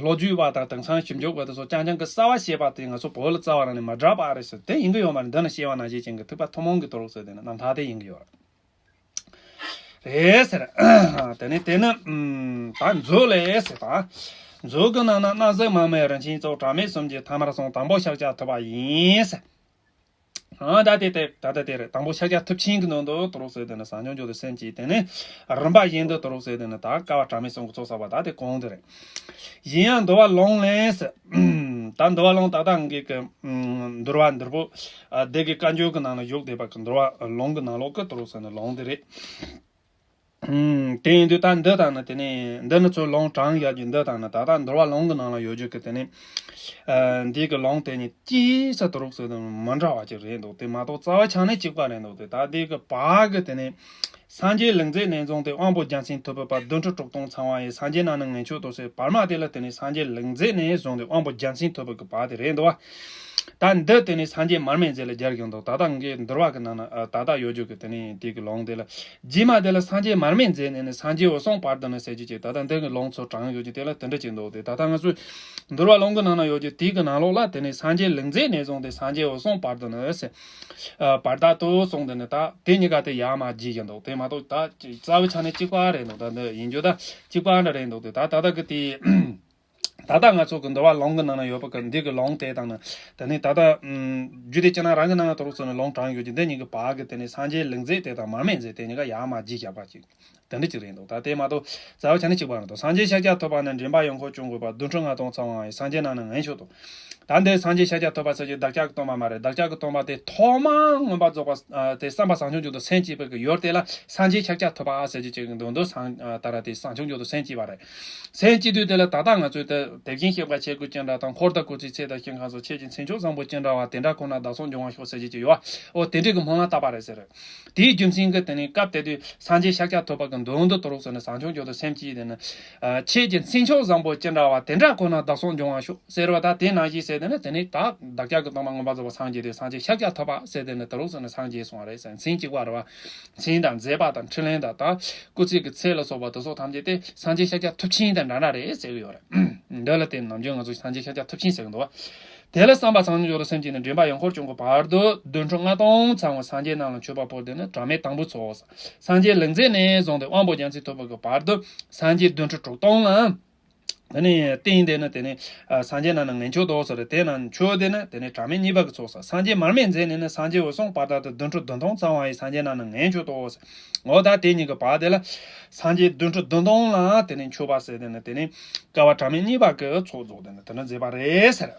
ལོ་རྒྱུས་པ་དང་དེང་སང་ཞིབ་འཇུག་པ་དེ་ཚོ་རྐྱང་རྐྱང་གི་གསར་བ་བཤད་པ་དེ་ང་ཚོ་བོད་ལ་རྩ་བ་རང་ནས་མ་གྲགས་པ་རེད་ཟེར། དེ་ཡིན་གི་ཡོད་མ་རེད། འདི་ནི་བཤད་པ་ནང་བཞིན་ཅན་གྱི་ཐེག་པ་ཐུན་མོང་གི་དེ་རོགས་ཟེར་དེ་ནི་རྣམ་ཐར་དེ་ཡིན་གི་ཡོད་རེད། རེད་ཟེར། དེ་ནི་དེ་ནི་ད་མཛོད་ལས་ཟེར། ད་མཛོད་ཀྱི་ནང་ན་སྣང་སྲིད་མར་མེ་རིན་ཆེན་གཙོ་གྲངས་མེད་གསུམ་གྱི་ཐ་མར་སོང་དང་པོ་ཤཱཀྱ་ཐུབ་པ་ཡིན་ཟེར། ཨ་ད་དེ་དེ་ད་ད་དེ་རེད། དང་པོ་ཤཱཀྱ་ཐུབ་ཆེན་གྱི་ནང་དུ་དེ་རོགས་ཟེར་དེ་ནི་བྱང་ཆུབ་མཆོག་ཏུ་སེམས་བསྐྱེད། དེ་ནི་རིམ་པ་བཞིན་དུ་དེ་རོགས་ཟེར་དེ་ནི་ད་བསྐལ་པ་གྲངས་མེད་གསུམ་གྱི་ཚོགས་བསགས་པ་ད་དེ་གོང་དེ་རེད། གཞན་ཡང་འདུལ་བ་ལུང་ལས་ཟེར། ད་འདུལ་བ་ལུང་ད་ལྟ་ངེད་ཀྱི་འདུལ་བ་འདུལ་བུ་སྡེ་དགེ་བཀའ་འགྱུར་གྱི་ནང་ལ་བཞུགས་བསྡད་པ་གི་འདུལ་བ་ལུང་གི་ནང་ལོགས་ཀྱི་དེ་རོགས་ཟེར་ནི་ལུང་དེ་རེད། དེ་ཡིན་དུས་ད་འདི་དང་ནི་དེ་ནས་འདི་ནི་ཚོ་ལུང་དྲངས་ཡག་གི་འདི་དང་ནི་ད་ལྟ་འདུལ་བ་ལུང་གི་ནང་ལ་ཡོད་རྒྱུ་གི་དེ་ནས་འདི་གི་ལུང་དེ་ནི་ཅིག་ས་དེ་རོགས་ཟེར་དེ་མི་འདྲ་བ་ཅིག་རེད་འདུག་དེ་མ་གཏོགས་རྩ་བ་ཆ་ནས་གཅིག་པ་རེད་འདུག་དེ་ད་འདི་གི་བར་གི་དེ་ནས་སངས་རྒྱས་ལུགས་མཛེས་ནས་བཟུང་སྟེ་དབང་པོ་རྒྱལ་མཚན་ཐུབ་པའི་བར། དུད་འགྲོ་གྲོགས་དང་ཚངས་པ་ཡི། སངས་རྒྱས་རྣམས་ནི་ངེས་མཆོག་ཏུ་ཟེར། བར་མ་དེ་ལ་དེ་ནས་སངས་རྒྱས་ལུགས་མཛེས་ནས་བཟུང་སྟེ་དབང་པོ་རྒྱལ་མཚན་ཐུབ་པའི་གི་བར་དེ་རེད་འདུག་བ། ད་འདི་དེ་ནས་སངས་རྒྱས་མར་མེ་མཛད་ལ་སྦྱར་གྱི་འདུག་ད་ལྟ་ངས་འདུལ་བ་གི་ནང་ན་ད་ལྟ་ཡོད་རྒྱུ་གི་དེ་ནས་དེ་གི་ལུང་དེ་ལ། རྗེས་མ་དེ་ལ་སངས་རྒྱས་མར་མེ་མཛད་ནས་ནི་སངས་རྒྱས་འོད་སྲུང་བར་དུ་ནི་ཟེར་རྒྱུ་ཅིག་ད་ལྟ་འདི་གི་ལུང་ཚོ་དྲངས་ཡོད་རྒྱུ་དེ་ལ་དེ་འདྲ་ཅིག་འདུག་དེ་ད་ལྟ་ང་ཚོས་འདུལ་བ་ལུང་གི་ནང་ན་ཡོད་རྒྱུ་དེ་གི་ནང་ལོགས་ལ་དེ་ནས་སངས་རྒྱས་ལུགས་མཛེས་ནས་བཟུང་སྟེ་སངས་རྒྱས་འོད་སྲུང་བར་དུ་ནི་ཟེར། བར་དག་ཏུ་གསུངས་དེ་ནི་ད་དེ་གཉིས་ཀ་དེ་ཡར་མར་བརྗེས་ཀྱི་འདུག་དེ་མ་གཏོགས་ད་རྩ་བའི་ཆ་ནས་གཅིག་པ་རེད་འདུག་ད་འདི་ཡིན་རྒྱུ་ད་གཅིག་པ་འདྲ་རེད་འདུག་དེ་ད་ད་ལྟ་གི་དེ། ད་ལྟ་ང་ཚོ་གི་འདུལ་བ་ལུང་གི་ནང་ན་ཡོད་པ་གི་འདི་གི་ལུང་དེ་དང་ནི་དེ་ནི་ད་ལྟ་རྒྱུད་སྡེ་སྤྱི་ནང་རང་གི་ནང་ན་དུ་རུ་ཚོ་ནི་ལུང་དྲངས་ཡོད་ཀྱི་འདི་གཉིས་ཀྱི་བར་གི་དེ་ནི་སངས་རྒྱས་ལུགས་མཛེས་དེ་དང་མར་མེ་མཛད་དེ་གཉིས་ཀ་ཡར་མར་བརྗེས་བཞག་པ་ཅིག་དེ་འདྲ་ཅིག་རེད་འདུག་ད་དེ་མ་གཏོགས་རྩ་བ་ཆ་ནས་གཅིག་པ་རེད་འདུག་སངས་རྒྱས་ཤཱཀྱ་ཐུབ་པ་ནི་འདྲེན་པ་ཡོངས་འཁོར་སྐྱོང་དགོས་པ། དུད་འགྲོ་ལྔ་སྟོང་ཚངས་པ་ཡི། སངས་རྒྱས་རྣམས་ནི་ངེས་མཆོག་ཏུ། ད་འདི་སངས་རྒྱས་ཤཱཀྱ་ཐུབ་པ་ཟེར་རྒྱུ་བདག་ཅག་གི་སྟོན་པ་མ་རེད། བདག་ཅག་གི་སྟོན་པ་དེ་ཐོག་མར་མངོན་པར་རྫོགས་པ་དེ་བསམ་པ་བྱང་ཆུབ་མཆོག་ཏུ་སེམས་བསྐྱེད་པའི་གི་ཡུལ་དེ་ལ་སངས་རྒྱས་ཤཱཀྱ་ཐུབ་པ་ཟེར་རྒྱུ་ཅིག་འདུག་འདུག་སངས་ད་ར་དེ་བྱང་ཆུབ་མཆོག་ཏུ་སེམས་བསྐྱེད་པ་རེད། སེམས་བསྐྱེད་དུས་དེ་ལ་ད་ལྟ་ང་ཚོས་དེ་དེ་བཞིན་གཤེགས་པ་ཆེ་དགུ་ཅི་འདྲ་དང་། འཁོར་དང་སྐུ་ཚེའི་ཚད་དང་ཤིང་ཁམས་སོགས། ཆོས་ཀྱི་མཚན་མཆོག་བཟང་པོ་ཅི་འདྲ་བ། དེ་འདྲ་ཁོ་ན་བདག་སོགས་འབྱུང་བར་ཤོག་ཟེར་རྒྱུ་ཅིག་ཡོད། འོ་དེ་འདྲའི་གི་སྨོན་ལམ་བཏབ་པ་རེད་ཟེར། དེའི་རྒྱུ་མཚན་གྱིས་དེ་ནི་སྐབས་དེ་དུས་སངས་རྒྱས་ཤཱཀྱ་ཐུབ་པ་གི་མདུན་དུ་དུ་རུ་སོང་ནས་བྱང་ཆུབ་མཆོག་ཏུ་སེམས་བསྐྱེད་དེ་ནི། ཆོས་ཀྱི་མཚན་མཆོག་བཟང་པོ་ཅི་འདྲ་བ། དེ་འདྲ་ཁོ་ན་བདག་སོགས་འབྱུང་བར་ཤོག་ཟེར་བ་དང་དེ་ནང་བཞིན་ཟེར་དེ་ནི་དེ་ནི་ད་བདག་ཅག་གི་སྟོན་པ་མངོན་པར་རྫོགས་པ་སངས་རྒྱས་དེ་སངས་རྒྱས་ཤཱཀྱ་ཐུབ་པ་ཟེར་དེ་ནི་དུ་རུ་སོང་ནས་སངས་རྒྱས་སོང་བ་རེད་ཟེར། མཚན་གཅིག་པ་རེད་བ། མཚན་དང་མཛད་པ་དང་འཕྲིན་ལས་དང་ད་སྐུ་ཚེ་གི་ཚད་ལ་སོགས་པ་དེ་ཚོ་ཐམས་ཅད་དེ་སངས་རྒྱས་ཤཱཀྱ་ཐུབ་ཆེན་དང་འདྲ་འདྲ་རེད་ཟེར་གི་ཡོད་རེད། འདི་ལ་བརྟེན་ནམ་རྒྱུན་ང་ཚོ་སངས་རྒྱས་ཤཱཀྱ་ཐུབ་ཆེན་ཟེར་གི་འདུག་བ། དེ་ལ་བསམ་པ་སངས་རྒྱས་འབྱོར་སེམས་བསྐྱེད་ནས། འདྲེན་པ་ཡང་འཁོར་བཅོམ་གྱི་བར་དུ། བདུན་ཕྲག་ལྔ་སྟོང་ཚང་བ་སངས་རྒྱས་རྣམས་ལ་མཆོད་པ་ཕུལ་ཏེ་ནི། གྲངས་མེད་དང་པོ་ཚོགས། སངས་རྒྱས་ལུགས་མཛེས་ནས་བཟུང་སྟེ་དབང་པོ་རྒྱལ་མཚན་ཐུབ་པ་གི་བར་དུ། སངས་རྒྱས་བདུན་ཕྲག་དྲུག་སྟོང་ལ། དེ་ནས་བསྟེན་ཏེ་ནི་དེ་ནས་སངས་རྒྱས་རྣམས་ལ་ངས་མཆོད་དོ་ཟེར། དེ་རྣམས་མཆོད་དེ་ནི་དེ་ནས་གྲངས་མེད་གཉིས་པ་གི་ཚོགས་ཟེར། སངས་རྒྱས་མར་མེ་མཛད་ནས་ནི། སངས་རྒྱས་འོད་སྲུང་བར་དག་ཏུ། བདུན་ཕྲག་བདུན་སྟོང་ཚང་བ་ཡི། སངས་རྒྱས་རྣམས་ལ་ངས་མཆོད་དོ་ཟེར། འོ་ད་དེ་གཉིས་ཀྱི་བར་དེ་ལ་སངས་རྒྱས་བདུན་ཕྲག་བདུན་སྟོང་ལ་དེ་ནས་མཆོད་པ་ཟེར། དེ་ནི་དེ་ནས་བསྐལ་པ་གྲངས་མེད་གཉིས་པ་གི་ཚོགས་རྫོགས་དེ་ནི་དེ་འདྲ་མཛད་པ་རེད་ཟེར།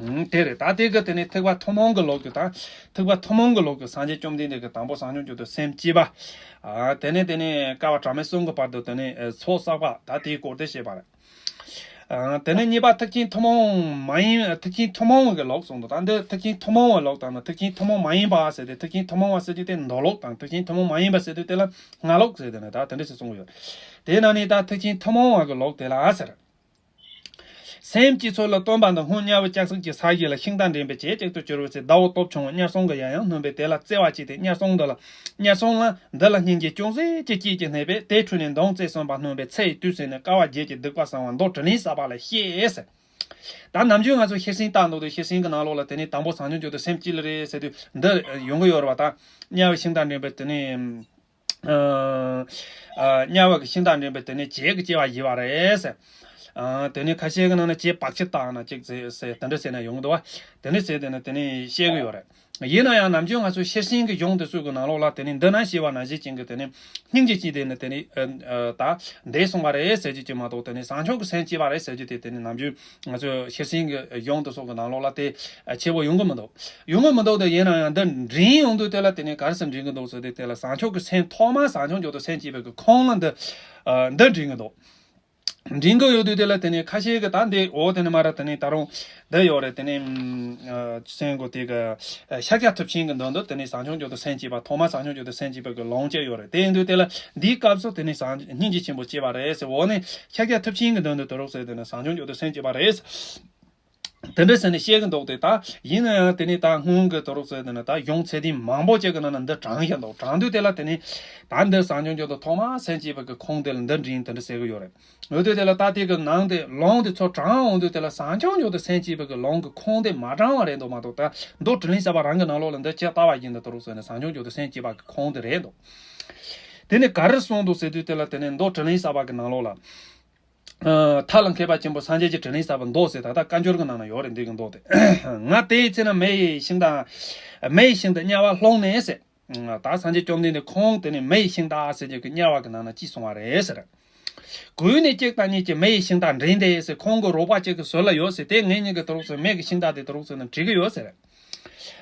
ཨང་། དེ་རེད། ད་དེ་གི་དེ་ནས་ཐེག་པ་ཐུན་མོང་གི་ལུགས་ཀྱི་དང་། ཐེག་པ་ཐུན་མོང་གི་ལུགས་ཀྱི་སངས་རྒྱས་བཅོམ་ལྡན་འདས་ཀྱི་དང་པོ་སངས་རྒྱས་མཆོག་ཏུ་སེམས་བསྐྱེད་པ། ཨ། དེ་ནས་དེ་ནས་བསྐལ་པ་གྲངས་མེད་གསུམ་གྱི་བར་དུ་དེ་ནས་ཚོགས་བསགས་པ། ད་དེའི་སྐོར་དེ་བཤད་པ་རེད། ཨ། དེ་ནས་གཉིས་པ་ཐེག་ཆེན་ཐུན་མོང་མ་ཡིན། ཐེག་ཆེན་ཐུན་མོང་གི་ལུགས་གསུངས་འདུག་ད་འདི་ཐེག་ཆེན་ཐུན་མོང་བའི་ལུགས་དང་ནི། ཐེག་ཆེན་ཐུན་མོང་མ་ཡིན་པ་ཟེར་ཏེ། ཐེག་ཆེན་ཐུན་མོང་བ་ཟེར་རྒྱུ་དེ་མདོ་ལུགས་དང་། ཐེག་ཆེན་ཐུན་མོང་མ་ཡིན་པ་ཟེར་རྒྱུ་དེ་ལ་སྔགས་ལུགས་ཟེར། དེ་ནས་ད་དེ་འདྲ་ཞིག་གསུངས་ཡོད། དེ་ནང་ནས་ད་ཐེག་ཆེན་ཐུན་མོང་བ་གི་ལུགས་དེ་ལ་ཟེར། སེམས་བསྐྱེད་ཚུལ་ལ་སྟོན་པ་འདི། སྔོན་དམྱལ་བའི་ལྕགས་སྲེག་གི་ས་གཞི་ལ། ཤིང་རྟ་འདྲེན་པའི་བྱེ་བྲག་ཏུ་གྱུར་པའི་ཚེ། ཟླ་བ་སྟོབས་ཆུང་བ་དམྱལ་སྲུང་གིས་ཡང་ཡང་སྣུན་པས། དེ་ལ་བརྩེ་བ་བསྐྱེད་དེ་དམྱལ་སྲུང་འདི་ལ། དམྱལ་སྲུང་ལ་འདི་ལ་སྙིང་རྗེ་ཅུང་ཟད་ཅིག་སྐྱེས་ཀྱི་གནས་པས། དེ་འཕྲོས་ནས་མདུང་རྩེ་གསུམ་པ་བསྣུན་པས། ཚེ་ཡི་དུས་ཟིན་ནས་དཀའ་བ་བརྒྱད་ཀྱི་སྡིག་པ་བསང་བ། མདོ་དྲིན་ལན་བསབ་པ་ལ་བཤད་ཟེར། ད་ནམ་རྒྱུན་ང་ཚོ་ཤེར་ཕྱིན་བཏང་འདུག་དུས། ཤེར་ཕྱིན་གྱི་ནང་ལོགས་ལ་དེ་ནས་དང་པོ་སངས་རྒྱས་མཆོག་ཏུ་སེམས་བསྐྱེད་ལེ་རེད་ཟེར་དུས་འདི་ཡོང་གི་ཡོད་རེད་པ། ད་དམྱལ་བའི་ཤིང་རྟ་འདྲེན་པའི་དེ་ནས། ཨ། ཨ། དམྱལ་བ་གི་ཤིང་རྟ་འདྲེན་པའི་དེ་ནས་བྱེ་བྲག་གི་སྐྱེ་བ་བཞེས་པ་རེད་ཟེར། ཨ། དེ་ནས་ཁ་ཤས་ཀྱི་ནང་ན་བྱེ་བ་བག་ཕྱེ་བཏང་ན་ཅིག་ཟེར་ཟེར། དེ་འདྲ་ཟེར་ན་ཡོང་གི་འདུག་བ། དེ་འདྲ་ཟེར་དེ་ནས་དེ་ནས་བཤད་གི་ཡོད་རེད། ཡིན་ན་ཡང་ནམ་རྒྱུན་ང་ཚོ་ཤེར་ཕྱིན་གྱི་གཞུང་དེ་ཚོ་གི་ནང་ལོགས་ལ་དེ་ནས་འདི་ན་ཞེས་པ་ན་ཞེས་ཅན་གྱི་དེ་ནས་སྙིང་རྗེ་སྐྱེས་དེ་ནས་དེ་ནས་ཨ། ཨ། ད་འདས་སོང་བ་རེད་ཟེར་རྒྱུ་ཅིག་མ་གཏོགས། དེ་ནས་བྱང་ཆུབ་ཀྱི་སེམས་སྐྱེས་པ་རེད་ཟེར་རྒྱུ་དེ་དེ་ནས་ནམ་རྒྱུན་ང་ཚོ་ཤེར་ཕྱིན་གྱི་གཞུང་དེ་ཚོ་གི་ནང་ལོགས་ལ་དེ་ཆེ་བོ་ཡོང་གི་མི་འདུག་ཡོང་གི་མི་འདུག་དེ་ཡིན་ན་ཡང་འདི་འདྲེན་ཡོང་དུས་དེ་ལ་དེ་ནས་ག་རེ་ཟེར་འདྲེན་གི་འདུག་ཟེར་དུས། དེ་ལ་བྱང་ཆུབ་ཀྱི་སེམས། ཐོག་མར་བྱང་ཆུབ་མཆོག་ཏུ་སེམས་བསྐྱེད་པའི་གི་ཁུངས་ལ་འདི་ཨ། འདི་འདྲེན་གི་འདུག་འདྲེན་གི་ཡོད་དུས་དེ་ལ་དེ་ནས་ཁ་ཤས་ཀྱིས་ད་འདི། འོ་དེ་ནས་མར་དེ་ནས་ད་རུང་འདི་ཡོད་རེད། དེ་ནས་ཨ། སེམས་སྒོ་དེ་གི་ཤཱཀྱ་ཐུབ་ཆེན་གྱི་མདུན་དུ་དེ་ནས་བྱང་ཆུབ་མཆོག་ཏུ་སེམས་བསྐྱེད་པ། ཐོག་མར་བྱང་ཆུབ་མཆོག་ཏུ་སེམས་བསྐྱེད་པའི་གི་ལུང་བཅས་ཡོད་རེད། དེ་ཡིན་དུས་དེ་ལ་འདིའི་སྐབས་སུ་དེ་ནས་བྱང་སྙིང་རྗེ་ཆེན་པོ་སྐྱེས་པ་རེད་ཟེར། འོ་ནས་ཤཱཀྱ་ཐུབ་ཆེན་གྱི་མདུན་དུ་དེ་རུ་ཟེར། དེ་ནས་བྱང་ཆུབ་མཆོག་ཏུ་སེམས་བསྐྱེད་པ་རེད། དེ་འདྲ་ཟེར་ནས་བཤད་གི་འདུག་སྟེ། ད་ཡིན་ན་ཡང་དེ་ནས་ད་སྔོན་གྱི་དེ་རུ་ཟེར། དེ་ནས་ད་གཞུང་ཚད་ལྡན་མང་པོ་ཅིག་གི་ནང་ན་འདི་དྲངས་བཞག་འདུག་དྲངས་དུས་དེ་ལ་དེ་ནས་ད་འདི་བྱང་ཆུབ་མཆོག་ཏུ་ཐོག་མར་སེམས་བསྐྱེད་པའི་གི་ཁུངས་དེ་ལ་འདི་འདྲེན་དེ་འདྲ་ཟེར་གི་ཡོད་རེད། འོ་དེ་དེ་ལ་ད་དེ་གི་ནང་དེ་ལུང་དེ་ཚོ་དྲངས་འོང་དུས་དེ་ལ་བྱང་ཆུབ་མཆོག་ཏུ་སེམས་བསྐྱེད་པའི་གི་ལུང་གི་ཁུངས་དེ་མ་དྲངས་པ་རེད་འདུག་མ་གཏོགས། ད་མདོ་དྲིན་ལན་བསབ་པ་རང་གི་ནང་ལོགས་ལ་འདི་ཇི་ལྟ་བ་བཞིན་དུ་དེ་རུ་ཟེར་ནས་བྱང་ཆུབ་མཆོག་ཏུ་སེམས་བསྐྱེད་པ་གི་ཁུངས་དེ་རེད་འདུག་དེ་ནས་ག་རེ་གསུངས་འདུག་ཟེར་དུས་དེ་ལ་དེ་ནས་མདོ་དྲིན་ལན་བསབ་པ་གི་ནང་ལོགས་ལ། ཨ། ཐབས་ལ་མཁས་པ་ཆེན་པོ་སངས་རྒྱས་ཀྱི་དྲིན་ལན་བསབ་པའི་མདོ་ཟེར། ད་ལྟ་བཀའ་འགྱུར་གྱི་ནང་ན་ཡོད་རེད། འདི་གི་མདོ་དེ། ང་དེའི་ཚེ་ན་མེ་ཡི་ཤིང་རྟ། མེ་ཡི་ཤིང་རྟ་དམྱལ་བར་ལྷུང་ནས་ཟེར། ད་སངས་རྒྱས་བཅོམ་ལྡན་འདས་ཁོང་དེ་ནས་མེ་ཡི་ཤིང་རྟ་ཟེར་རྒྱུ་གི་དམྱལ་བ་གི་ནང་ན་སྐྱེས་སོང་བ་རེད་ཟེར། གུས་ནས་གཅིག་དང་གཉིས་ཀྱིས་མེ་ཡི་ཤིང་རྟ་འདྲེན་ཏེ་ཟེར། ཁོང་གི་རོགས་པ་གཅིག་གི་ཟུར་ལ་ཡོད་ཟེར། དེ་ངེད་གཉིས་ཀྱི་དེ་རུ་ཟེར། མེ་གི་ཤིང་རྟ་དེ་དེ་རུ་ཟེར་ནས་འདྲེན་གི་ཡོད་ཟེར།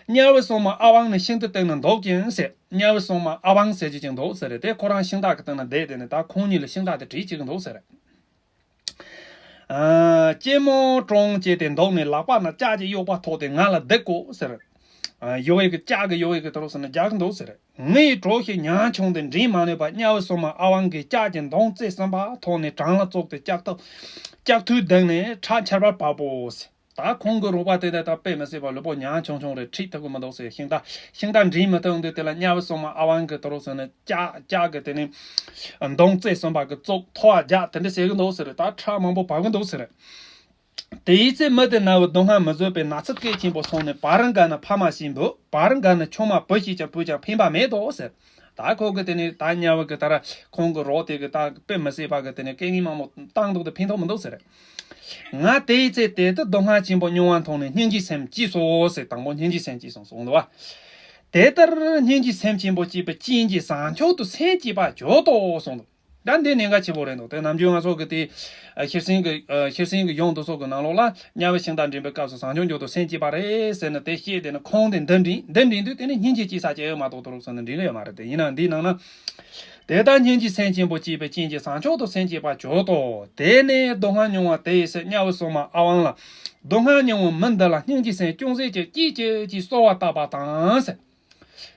དམྱལ་བའི་སྲུང་མ་ཨ་དབང་ནི་ཤིན་ཏུ་བསྟེན་ནས་འདུག་ཅིང་ཟེར། དམྱལ་བའི་སྲུང་མ་ཨ་དབང་ཟེར་རྒྱུ་ཅིག་འདུག་ཟེར། དེ་ཁོ་རང་ཤིང་རྟ་གི་སྟེང་ན་བསྡད་དེ་ནས་ད་ཁོང་གཉིས་ལ་ཤིང་རྟ་དེ་འདྲེན་བྱེད་ཀྱི་འདུག་ཟེར། ཨ། ལྕེ་མོ་ཀྲོང་བྱས་ཏེ་འདུག་ནས་ལག་པ་ན་ལྕགས་ཀྱི་གཡོག་པ་ཐོགས་ཏེ་ང་ལ་བརྡེག་དགོས་ཟེར། ཨ། གཡོག་ཡིག་གི་ལྕགས་ཀྱི་གཡོག་ཡིག་གི་དེ་རུ་ཟེར་ནས་རྒྱག་གི་འདུག་ཟེར། ངའི་གྲོགས་ཤིག་ཉམ་ཆུང་དེ་འདྲེན་མ་ནུས་པར་དམྱལ་བའི་སྲུང་མ་ཨ་དབང་གིས་ལྕགས་ཀྱི་མདུང་རྩེ་གསུམ་པ་ཐོགས་ནས་བྲང་ལ་བཙུགས་ཏེ་ལྕགས་ཐུག་ལྕགས་ཐུག་བརྡུངས་ནས་ཁྲག་ཆར་པ་བབས་པོ་ཟེར། ད་ཁོང་གི་རོགས་པ་དེ་དག་ད་དཔེ་མི་སྲིད་པ་ལུས་པོ་ཉམ་ཆུང་ཆུང་རེད། ཁྲིད་ཐུབ་ཀྱི་མི་འདུག་ཟེར། ཤིང་རྟ་ཤིང་རྟ་འདྲེན་མི་ཐུབ་འདུག་དེ་ལ་དམྱལ་བའི་སྲུང་མ་ཨ་དབང་གིས་དེ་རུ་ཟེར་ནས་ལྕགས་ལྕགས་ཀྱི་དེ་ནས་མདུང་རྩེ་གསུམ་པ་གི་བཙུགས་ཐོག་རྒྱག་དེ་འདྲ་བྱེད་ཀྱི་འདུག་ཟེར། ད་ཁྲག་མང་པོ་བབས་ཀྱི་འདུག་ཟེར། དེའི་ཚེ་མི་དེ་ན་བའི་སྡུག་བསྔལ་མི་བཟོད་པའི་ན་ཚ་གལ་ཆེན་པོ་སོང་ནས་བར་འགའ་ན་ཕ་མ་ཞིག་འབོད། བར་འགའ་ན་ཆུང་མ་བུ་ཞིག་ཀྱང་བུས་ཀྱང་ཕན་པ་མེད་དོ་ཟེར། ད་ཁོ་གི་དེ་ནས་ད་དམྱལ་བ་གི་ད་ར་ཁོང་གི་རོགས་དེ་གི་ད་དཔེ་མི་སྲིད་པ་གི་དེ་ནས་སྐད་ངན་མང་པོ་བཏང་འདུག་དེ་ཕན་ཐོགས་མི་འདུག་ཟེར། ང་དེའི་ཚེ་དེ་ལྟར་སྡུག་བསྔལ་ཆེན་པོ་མྱོང་བ་མཐོང་ནས་སྙིང་རྗེའི་སེམས་སྐྱེས་སོ་ཟེར། དང་པོ་སྙིང་རྗེའི་སེམས་སྐྱེས་སོང་གསུངས་འདུག་བ། དེ་ལྟར་སྙིང་རྗེའི་སེམས་ཆེན་པོ་སྐྱེས་པའི་རྐྱེན་གྱིས་བྱང་ཆུབ་ཏུ་སེམས་བསྐྱེད་པར་གྱུར་ཏོ་གསུངས་འདུག་ད་འདི་གནད་འགག་ཆེན་པོ་རེད་འདུག་དེ་ནམ་རྒྱུན་ང་ཚོ་གི་དེ་ཤེར་ཕྱིན་གི་ཤེར་ཕྱིན་གི་གཞུང་དེ་ཚོ་གི་ནང་ལོགས་ལ་དམྱལ་བའི་ཤིང་རྟ་འདྲེན་པའི་སྐབས་སུ་བྱང་ཆུབ་མཆོག་ཏུ་སེམས་བསྐྱེད་པ་རེད་ཟེར་ནས་དེ་བཤད། དེ་ནས་ཁོང་དེ་འདི་འདྲེན་འདི་འདྲེན་དུས་དེ་ནས་སྙིང་རྗེ་སྐྱེས་ས་ཅི་ཡོད་མ་གཏོགས་དེ་རུ་ཟེར་ནས་འདྲེན་གི་ཡོད་མ་རེད། དེ་ཡིན་ན་འདིའི་ནང་ན། དེ་ལྟར་སྙིང་རྗེའི་སེམས་ཆེན་པོ་སྐྱེས་པའི་རྐྱེན་གྱིས་བྱང་ཆུབ་ཏུ་སེམས་བསྐྱེད་པར་གྱུར་ཏོ། དེ་ནས་སྡུག་བསྔལ་མྱོང་བ་དེ་ཡི་ཚེ་དམྱལ་བའི་སྲུང་མ་ཨ་དབང་ལ། སྡུག་བསྔལ་མྱོང་བའི་མི་འདི་ལ་སྙིང་རྗེའི་སེམས་ཅུང་ཟད་ཀྱང་སྐྱེས་ཀྱི་ཅེས་གསོལ་བ་བཏབ་པ་དང་ཟེར།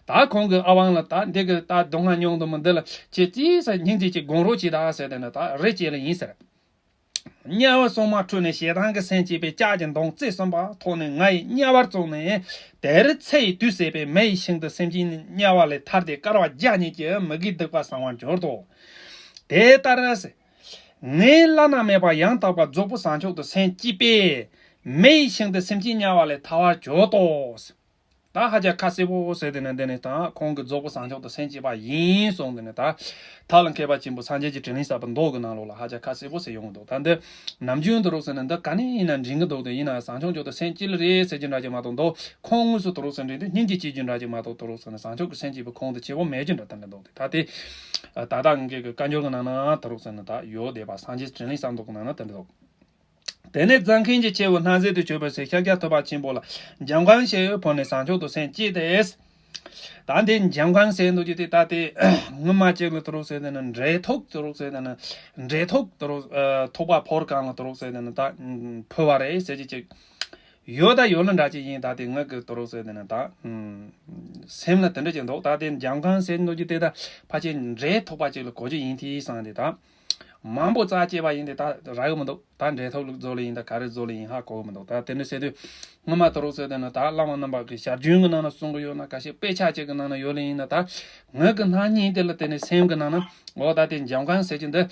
ད་ཁོང་གི་ཨ་དབང་ལ་ད་འདི་གི་ད་སྡུག་བསྔལ་མྱོང་དུ་མི་འདི་ལ་ཁྱེད་ཅིས་སྙིང་རྗེ་གི་དགོངས་རོགས་གྱིས་ད་ཟེར། དེ་ནས་ད་རེ་ཅེས་ལ་ཡིན་ཟེར། དམྱལ་བའི་སྲུང་མ་ཁྲོས་ནས་ཞེ་སྡང་གི་སེམས་སྐྱེས་པས་ལྕགས་ཀྱི་མདུང་རྩེ་གསུམ་པ་ཐོགས་ནས་ང་ཡི་དམྱལ་བར་བཙུགས་ནས་དེར་ཚེ་ཡི་དུས་ཟད་པས་མེ་ཡི་ཤིང་དུ་སེམས་ཅན་དམྱལ་བ་ལས་ཐར་ཏེ་བསྐལ་པ་བརྒྱ་ཉིད་ཀྱི་མི་དགེའི་སྡིག་པ་བསང་བར་གྱུར་ཏོ། དེ་ལྟར་ཟེར། ངས་བླ་ན་མེད་པ་ཡང་དག་པར་རྫོགས་པའི་བྱང་ཆུབ་ཏུ་སེམས་བསྐྱེད་པས། མེ་ཡི་ཤིང་དེ་སེམས་ཅན་དམྱལ་བ་ལས་ཐར་བར་གྱུར་ཏོ། ད་ཧ་ཅང་ཁ་གསལ་པོ་ཟེར་དེ་ནི་འདི་ནི་ད་ཁོང་གིས་རྫོགས་པའི་བྱང་ཆུབ་ཏུ་སེམས་བསྐྱེད་པ་ཡིན་གསུངས་དེ་ནི་ད་ཐབས་ལ་མཁས་པ་ཆེན་པོ་སངས་རྒྱས་ཀྱི་དྲིན་ལན་བསབ་པའི་མདོ་གི་ནང་ལོགས་ལ་ཧ་ཅང་ཁ་གསལ་པོ་ཟེར་ཡོང་གི་འདུག་ད་འདི་ནམ་རྒྱུན་དུ་རོགས་ཟེར་ནི་འདི་ག་ནས་ཡིན་ན་འདྲེན་གི་འདུག་དེ་ཡིན་ན་བྱང་ཆུབ་མཆོག་ཏུ་སེམས་བསྐྱེད་ལ་རེད་ཟེར་རྒྱུ་འདྲ་ཅིག་མ་གཏོགས་འདུག་ཁོང་དངོས་སུ་དུ་རོགས་ཟེར་འདྲེན་དེ་སྙིང་རྗེ་སྐྱེ་རྒྱུ་འདྲ་ཅིག་མ་གཏོགས་དུ་རོགས་ཟེར་ནི་བྱང་ཆུབ་ཀྱི་སེམས་བསྐྱེད་པའི་ཁོང་དུ་ཆེ་བོ་མེད་རྒྱུ་འདྲ་དེ་འདྲ་འདུག་དེ་ད་དེ་ད་ལྟ་ངེད་ཀྱི་བཀའ་འགྱུར་གི་ནང་ན་དུ་རོགས་ཟེར་ནི་ད་ཡོད་བསྡད་པ་སངས་རྒྱས་དྲིན་ལན་བསབ་མདོ་གི་ནང་ན་དེ་འདྲ་འདུག་དེ་ནས་རྫ་མཁན་གྱི་ཆེ་བོ་སྣང་གསལ་དུ་གྱུར་པའི་ཚེ་ཤཱཀྱ་ཐུབ་པ་ཆེན་པོ་ལ་འཇམ་དབྱངས་ཞེས་འབོད་ནས་བྱང་ཆུབ་ཏུ་སེམས་བསྐྱེད་དེ། ད་འདི་འཇམ་དབྱངས་ཟེར་འདུག་རྒྱུ་དེ་ད་དེ་སྔོན་མ་ཅིག་ལ་དུ་རོགས་ཟེར་དེ་ནི་འབྲས་ཐུག་དུ་རོགས་ཟེར་དེ་ནི་འབྲས་ཐུག་དུ་རོགས་ཐུག་པ་ཕོར་གང་ལ་དུ་རོགས་ཟེར་དེ་ནི་ད་ཕུལ་བ་རེད་ཟེར་གྱི་ཅིག་ཡོད་ད་ཡོད་ལ་འདྲ་ཅིག་ཡིན། ད་དེ་ངག་གི་དུ་རོགས་ཟེར་དེ་ནི་ད་སེམས་ལ་དེ་འདྲ་ཅིག་འདུག་ད་དེ་འཇམ་དབྱངས་ཟེར་འདུག་རྒྱུ་དེ་ད་ཕལ་ཆེར་འབྲས་ཐུག་པ་ཅིག་ལ་གོ་རྒྱུ་ཡིན་དེ་བསམ་དེ་ད། མང་པོ་རྩ་བཅད་པ་ཡིན་ཏེ་ད་རག་གི་མི་འདུག་ད་འབྲས་ཐོག་ལུགས་རྫོགས་ལེ་ཡིན་ད་ག་རེ་རྫོགས་ལེ་ཡིན་ཧ་གོ་གི་མི་འདུག་ད་དེ་འདྲ་བྱས་དུས་སྔོན་མ་དུ་རོགས་ཟེར་དེ་ནི་ད་བླ་མ་རྣམ་པ་གི་ཞར་རྒྱུན་གི་ནང་ན་གསུང་གི་ཡོད་ན་ཁ་ཤས་དཔེ་ཆ་གཅིག་གི་ནང་ན་ཡོད་ལེ་ཡིན་ན་ད་ངག་གི་སྣང་བརྙན་དེ་ལ་བརྟེན་ནས་སེམས་གི་ནང་ན་འོ་ད་དེ་འཇམ་དབྱངས་ཟེར་གྱི་འདི་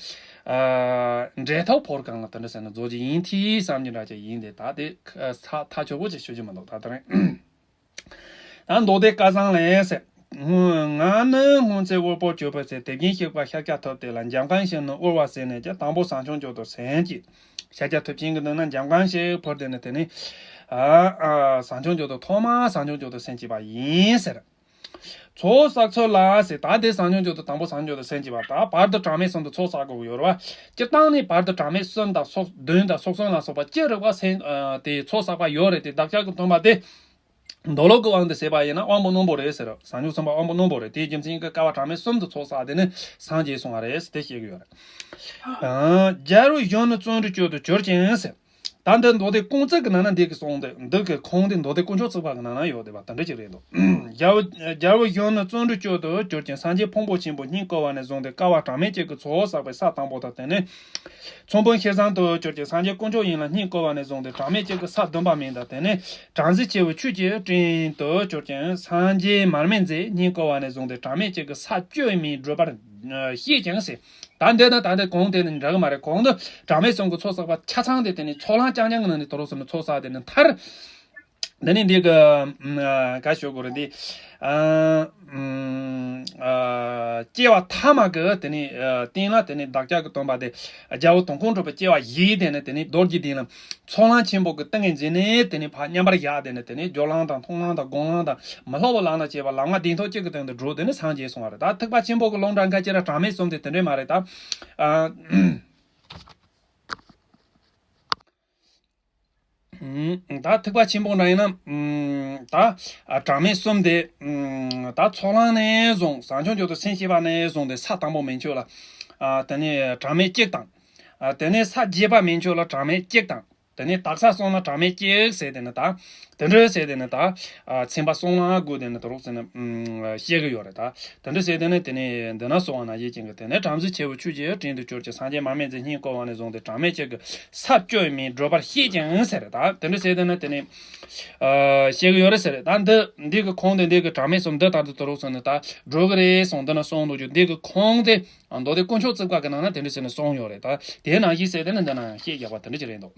འབྲས་ཐོག་ཕོར་གང་ལ་དེ་འདྲ་ཟེར་ན་རྫོགས་ཀྱི་ཡིན་ཐིས་བསམ་གྱི་འདྲ་ཅིག་ཡིན་ཏེ་ད་དེ་ཐག་ཆོད་པོ་ཅིག་ཞུ་རྒྱུ་མི་འདུག་ད་དེ་རིང་། ད་མདོ་སྡེ་བཀའ་བཟང་ལས་ཟེར། ང་ནི་སྔོན་ཚེ་དབུལ་པོར་གྱུར་པའི་ཚེ་དེ་བཞིན་གཤེགས་པ་ཤཱཀྱ་ཐུབ་དེ་ལ་འཇམ་དབྱངས་ཞེས་ནི་དབུལ་བ་ཟེར་ནས་ཀྱང་དང་པོ་བྱང་ཆུབ་མཆོག་ཏུ་སེམས་བསྐྱེད། ཤཱཀྱ་ཐུབ་ཆེན་གྱི་མདུན་ན་འཇམ་དབྱངས་ཞེས་ཕུལ་དེ་ནི་དེ་ནི། ཨ་ཨ་བྱང་ཆུབ་མཆོག་ཏུ་ཐོག་མར་བྱང་ཆུབ་མཆོག་ཏུ་སེམས་བསྐྱེད་པ་ཡིན་ཟེར། ཚོགས་བསགས་ཚུལ་ལ་ཟེར་ད་དེ་བྱང་ཆུབ་མཆོག་ཏུ་དང་པོ་བྱང་ཆུབ་མཆོག་ཏུ་སེམས་བསྐྱེད་པ་ད་བར་དུ་གྲངས་མེད་གསུམ་དུ་ཚོགས་བསགས་དགོས་ཡོད་རེད་བ། སྤྱིར་བཏང་ནི་བར་དུ་གྲངས་མེད་གསུམ་དང་ཚོགས་བདུན་དང་ཚོགས་གསུམ་ལ་སོགས་པ་ཅི་རིགས་པ་སེམས་དེ་ཚོགས་བསགས་པ་ཡོད་རེད་དེ་བདག་ཅག་གི་སྟོན་པ་དེ། མདོ་ལུགས་ཀྱི་དབང་དུ་བྱས་པ་ཡིན་ན་དབང་པོ་རྣོན་པོ་རེད་ཟེར། བྱང་ཆུབ་སེམས་དཔའ་དབང་པོ་རྣོན་པོ་རེད། དེའི་རྒྱུ་མཚན་གྱིས་སྐལ་བ་གྲངས་མེད་གསུམ་དུ་ཚོགས་བསགས་དེ་ནི་སངས་རྒྱས་སོང་བ་རེད་ཟེར་དེ་བཤད་ཀྱི་ཡོད་རེད། ཨ་རྒྱལ་པོ་གཞོན་ནུ་བརྩོན་འགྲུས་སྤྱོད་དུ་གྱུར་ཅིང་ཟེར། ད་འདི་མདོ་སྡེ་ཀུན་བརྩེགས་ཀྱི་ནང་ན་འདི་གི་གསུང་དེ་འདི་གི་ཁུངས་དེ་མདོ་སྡེ་དཀོན་མཆོག་བརྩེགས་པ་གི་ནང་ན་ཡོད་བསྡད་པ་དེ་འདྲ་ཅིག་རེད་འདུག་རྒྱལ་པོ་རྒྱལ་པོ་གཞོན་ནུ་བརྩོན་འགྲུས་སྤྱོད་དུ་གྱུར་ཅིང་སངས་རྒྱས་ཕུང་པོ་ཆེན་པོ་སྙིང་བསྐུར་བ་ནས་བཟུང་སྟེ་སྐལ་བ་གྲངས་མེད་ཅིག་གི་ཚོགས་བསགས་པའི་ས་དང་པོ་དང་དེ་ནས། ཚོམ་བུ་ཤེར་བཟང་དུ་གྱུར་ཅིང་སངས་རྒྱས་དཀོན་མཆོག་ཡིན་ལ་སྙིང་བསྐུར་བ་ནས་བཟུང་སྟེ་གྲངས་མེད་ཅིག་གི་ས་བདུན་པ་མིན་ད་དེ་ནས་བྲམ་ཟེ་ཆེ་བོ་ཆོས་ཀྱི་སྤྲིན་དུ་གྱུར་ཅིང་སངས་རྒྱས་མར་མེ་མཛད་སྙིང་བསྐུར་བ་ནས་བཟུང་སྟེ་གྲངས་མེད་ཅིག་གི་ས་བཅུ་མིན་བགྲོད་པར་བཤད་ཅིང་ཟེར། ད་འདི་ནི་ད་འདི་གོང་དེ་ནི་འདྲ་གི་མ་རེད། གོང་དུ་གྲངས་མེད་གསུམ་གྱི་ཚོགས་བསགས་པ་ཆ་ཚང་དེ་དེ་ནི་ཚོགས་ལམ་རྐྱང་རྐྱང་གི་ནང་ནས་དོ་རུ་སོང་ནས་ཚོགས་བསགས་དེ་ནི་མཐར། འདི་ནི་འདི་གི་ཨ་ག་ཞུ་དགོས་རེད་འདི། ཨ་ཨ་སྐྱེ་བ་ཐ་མ་གི་དེ་ནི་ཨ་སྟེང་ལ་དེ་ནི་བདག་ཅག་གི་སྟོན་པ་དེ་རྒྱལ་པོ་དོན་ཁོང་གྲུབ་པའི་སྐྱེ་བ་བཞེས་དེ་ནི་དེ་ནི་རྡོ་རྗེ་གདན་ལ་ཚོགས་ལམ་ཆེན་པོ་གི་ཏིང་ངེ་འཛིན་ནི་དེ་ནི་ཕར་མཉམ་པར་བཞག་དེ་ནི་དེ་ནི་སྦྱོར་ལམ་དང་མཐོང་ལམ་དང་སྒོམ་ལམ་དང་མི་སློབ་པའི་ལམ་ལ་བྱེད་པ་ལམ་ལྔ་བདེན་མཐོང་གཅིག་གི་སྟེང་དུ་འགྲོ་དེ་ནི་སངས་རྒྱས་སོང་བ་རེད། ད་ཐེག་པ་ཆེན་པོ་གི་ལུང་དྲངས་ཁ་ཅིག་ར་གྲངས་མེད་གསུམ་དེ་དེ་འདྲས་མ་རེད་ད། ཨ། ད་ཐེག་པ་ཆེན་པོ་འདྲ་ཡིན་ན། ད་གྲངས་མེད་གསུམ་དེ། ད་ཚོགས་ལམ་ནས་བཟུང་བྱང་ཆུབ་མཆོག་ཏུ་སེམས་བསྐྱེད་པ་ནས་བཟུང་སྟེ་ས་དང་པོ་མན་ཆོད་ལ། དེ་ནས་གྲངས་མེད་གཅིག་དང་། དེ་ནས་ས་བརྒྱད་པ་མན་ཆོད་ལ་གྲངས་མེད་གཅིག་དང་། དེ་ནས་དག་ས་གསུམ་ལ་གྲངས་མེད་གཅིག་ཟེར་དེ་ནས་ད། དེ་འདྲ་ཟེར་དེ་ནས་ད། ཚན་པ་གསུམ་ལ་བགོས་དེ་ནས་དུ་རོགས་ཟེར་ནས། བཤད་གི་ཡོད་རེད་ད། དེ་འདྲ་ཟེར་དེ་ནས་དེ་ནས་འདི་ན་གསུངས་པ་ནང་བཞིན་ཅན་གི་དེ་ནས་བྲམ་ཟེ་ཆེ་བོ་ཆོས་ཀྱི་སྤྲིན་དུ་གྱུར་ཅིང་སངས་རྒྱས་མར་མེ་མཛད་སྙིང་བསྐུར་བ་ནས་བཟུང་སྟེ་གྲངས་མེད་ཅིག་གི་ས་བཅུ་མིན་བགྲོད་པར་བཤད་ཅིང་ཟེར་ད། དེ་འདྲ་ཟེར་དེ་ནས་དེ་ནས། བཤད་གི་ཡོད་རེད་ཟེར་ད་འདི་འདི་གི་ཁུངས་དེ་འདི་གི་གྲངས་མེད་གསུམ་འདི་ལྟར་དུ་དུ་རོགས་ཟེར་ནས་ད་འགྲོ་གི་རེད་གསུངས་འདི་ན་གསུངས་འདུག་རྒྱུ་འདི་གི་ཁུངས་དེ་མདོ་སྡེ་དཀོན་མཆོག་བརྩེགས་པ་གི་ནང་ན་དེ་འདྲ་ཟེར་ནས་གསུངས་ཡོད་རེད་ད། དེ་ནང་བཞིན་ཟེར་དེ་ནས་འདི་ན་བཤད་རྒྱག་པ་དེ་འདྲ་ཅིག་རེད་འདུག་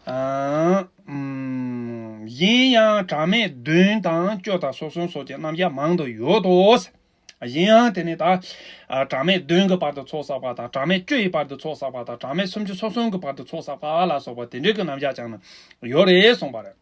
ཨ། ཨམ། གཞན་ཡང་གྲངས་མེད་བདུན་དང་བཅུ་དང་སོགས་གསུམ་སོགས་ཀྱི་རྣམ་གཞག་མང་དུ་ཡོད་དོ། གཞན་ཡང་དེ་ནི་ད། ཨ། གྲངས་མེད་བདུན་གྱི་བར་དུ་ཚོགས་བསགས་པ་དང་གྲངས་མེད་བཅུ་ཡི་བར་དུ་ཚོགས་བསགས་པ་དང་གྲངས་མེད་སུམ་ཅུ་སོ་གསུམ་གྱི་བར་དུ་ཚོགས་བསགས་པ་ལ་སོགས་པ་དེ་འདྲའི་གི་རྣམ་གཞག་ཀྱང་ཡོད་རེད་གསུངས་པ་རེད།